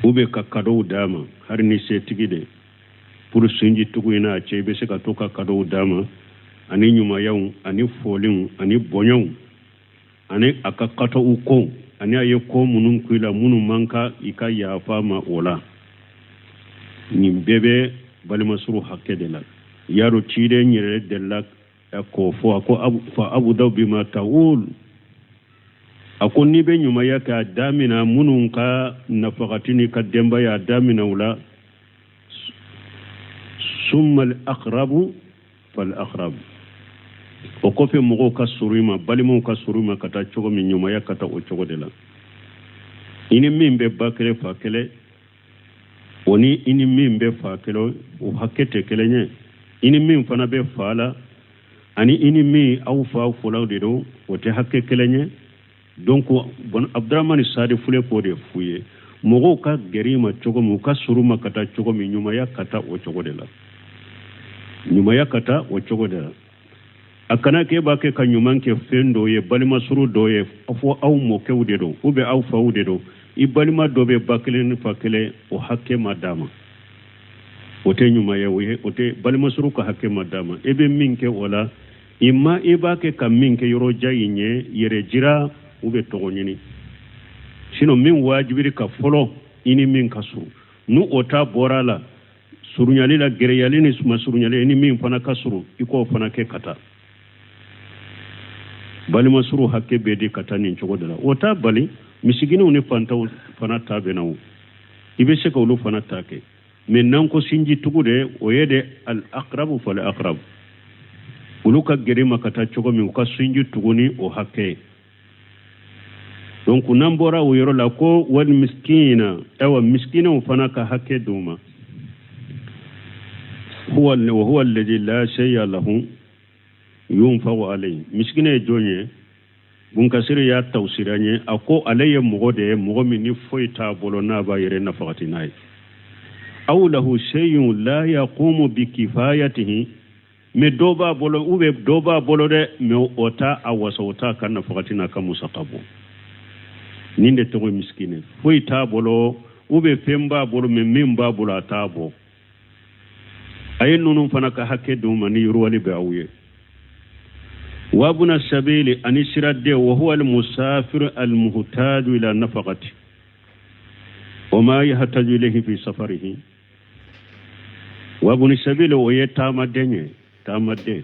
ou bien ka kadow d'a ma, hali ni setigi de pour sinji tugu in n'a cɛ, i bɛ se ka to ka kadow d'a ma, ani ɲumanyaw, ani foliw, ani bonyaw, ani a ka kataw ko, ani a ye ko minnu k'i la minnu man kan, i ka yafa ma o la. Nin bɛɛ bɛ balimasuru hakɛ de la. Yaro ciden yɛrɛ delila k'o fɔ, a ko fa abudaw bima ta'ul, a ko n'i bɛ ɲumanya kɛ, a damina minnu ka nafagati n'i ka denbaya, a damina u la. Summa al aqrabu fal aqrabu, o kɔfɛ mɔgɔw ka surun i ma, balimaw ka surun i ma ka taa cogo min, ɲumanya ka taa o cogo de la. I ni min bɛ ba kelen fa kelen, o ni i ni min bɛ fa kelen, o hakɛ tɛ kelen ye. I ni min fana bɛ fa la, ani i ni min aw fa fɔlaw de don, o tɛ hakɛ kelen ye. Donc Abdramani Sadi filɛ k'o de f'u ye, mɔgɔw ka gɛrɛ i ma cogo min, u ka surun ma ka taa cogo min, ɲumanya ka taa o cogo de la, ɲumanya ka taa o cogo de la. A kana k'e b'a kɛ ka ɲuman kɛ fɛn dɔ ye, balimasuru dɔ ye, fɔ aw mɔkɛw de don ou bien aw faw de don. I balima dɔ bɛ ba kelen ni fa kelen, o hakɛ ma d'a ma, o tɛ ɲuman ye, o ye o tɛ balimasuru ka hakɛ ma d'a ma. E bɛ min kɛ o la, i ma i b'a kɛ ka min kɛ yɔrɔ jan in ye, yɛrɛ jira ou bien tɔgɔ ɲini. Sinon min wajibiri ka fɔlɔ, i ni min ka surun, n'u o ta bɔra la surunyali la, gɛrɛyali ni masurunyali, i ni min fana ka surun, i k'o fana kɛ ka taa. Balimasuru hakɛ bɛ di ka taa nin cogo de la. O t'a bali misikiniw ni fantanw fana ta bɛ na, o i bɛ se ka olu fana ta kɛ. Mɛ n'an ko sinji tugu de, o ye de al aqrabu fal aqrabu, olu ka gɛrɛ ma ka taa cogo min, u ka sinji tugu ni o hakɛ ye. Donc n'an bɔra o yɔrɔ la, ko wal miskina, ayiwa, miskinaw fana ka hakɛ d'u ma. Huwa wa huwa alladhi la shay'a lahu yunfaqu alayhi. Misikina ye jɔn ye? Bunkasiri y'a tawsira ye, a ko ale ye mɔgɔ de ye, mɔgɔ min ni foyi t'a bolo n'a b'a yɛrɛ nafagati n'a ye. Aw lahu shay'un la yaqumu bi kifayatihi, mɛ dɔ b'a bolo ou bien dɔ b'a bolo dɛ, mɛ o t'a a wasa, o t'a ka nafagati n'a ka musaka bɔ. Nin de tɔgɔ ye misikina, foyi t'a bolo ou bien fɛn b'a bolo, mɛ min b'a bolo a t'a bɔ. A ye ninnu fana ka hakɛ d'u ma ni yiriwali bɛ aw ye. Wabuna sabili, ani siraden, wa huwa almusafir almuhtaju ila nafaqati wa ma yahtaju ilayhi fi safarihi. Wabuni sabili, o ye taamaden ye, taamaden.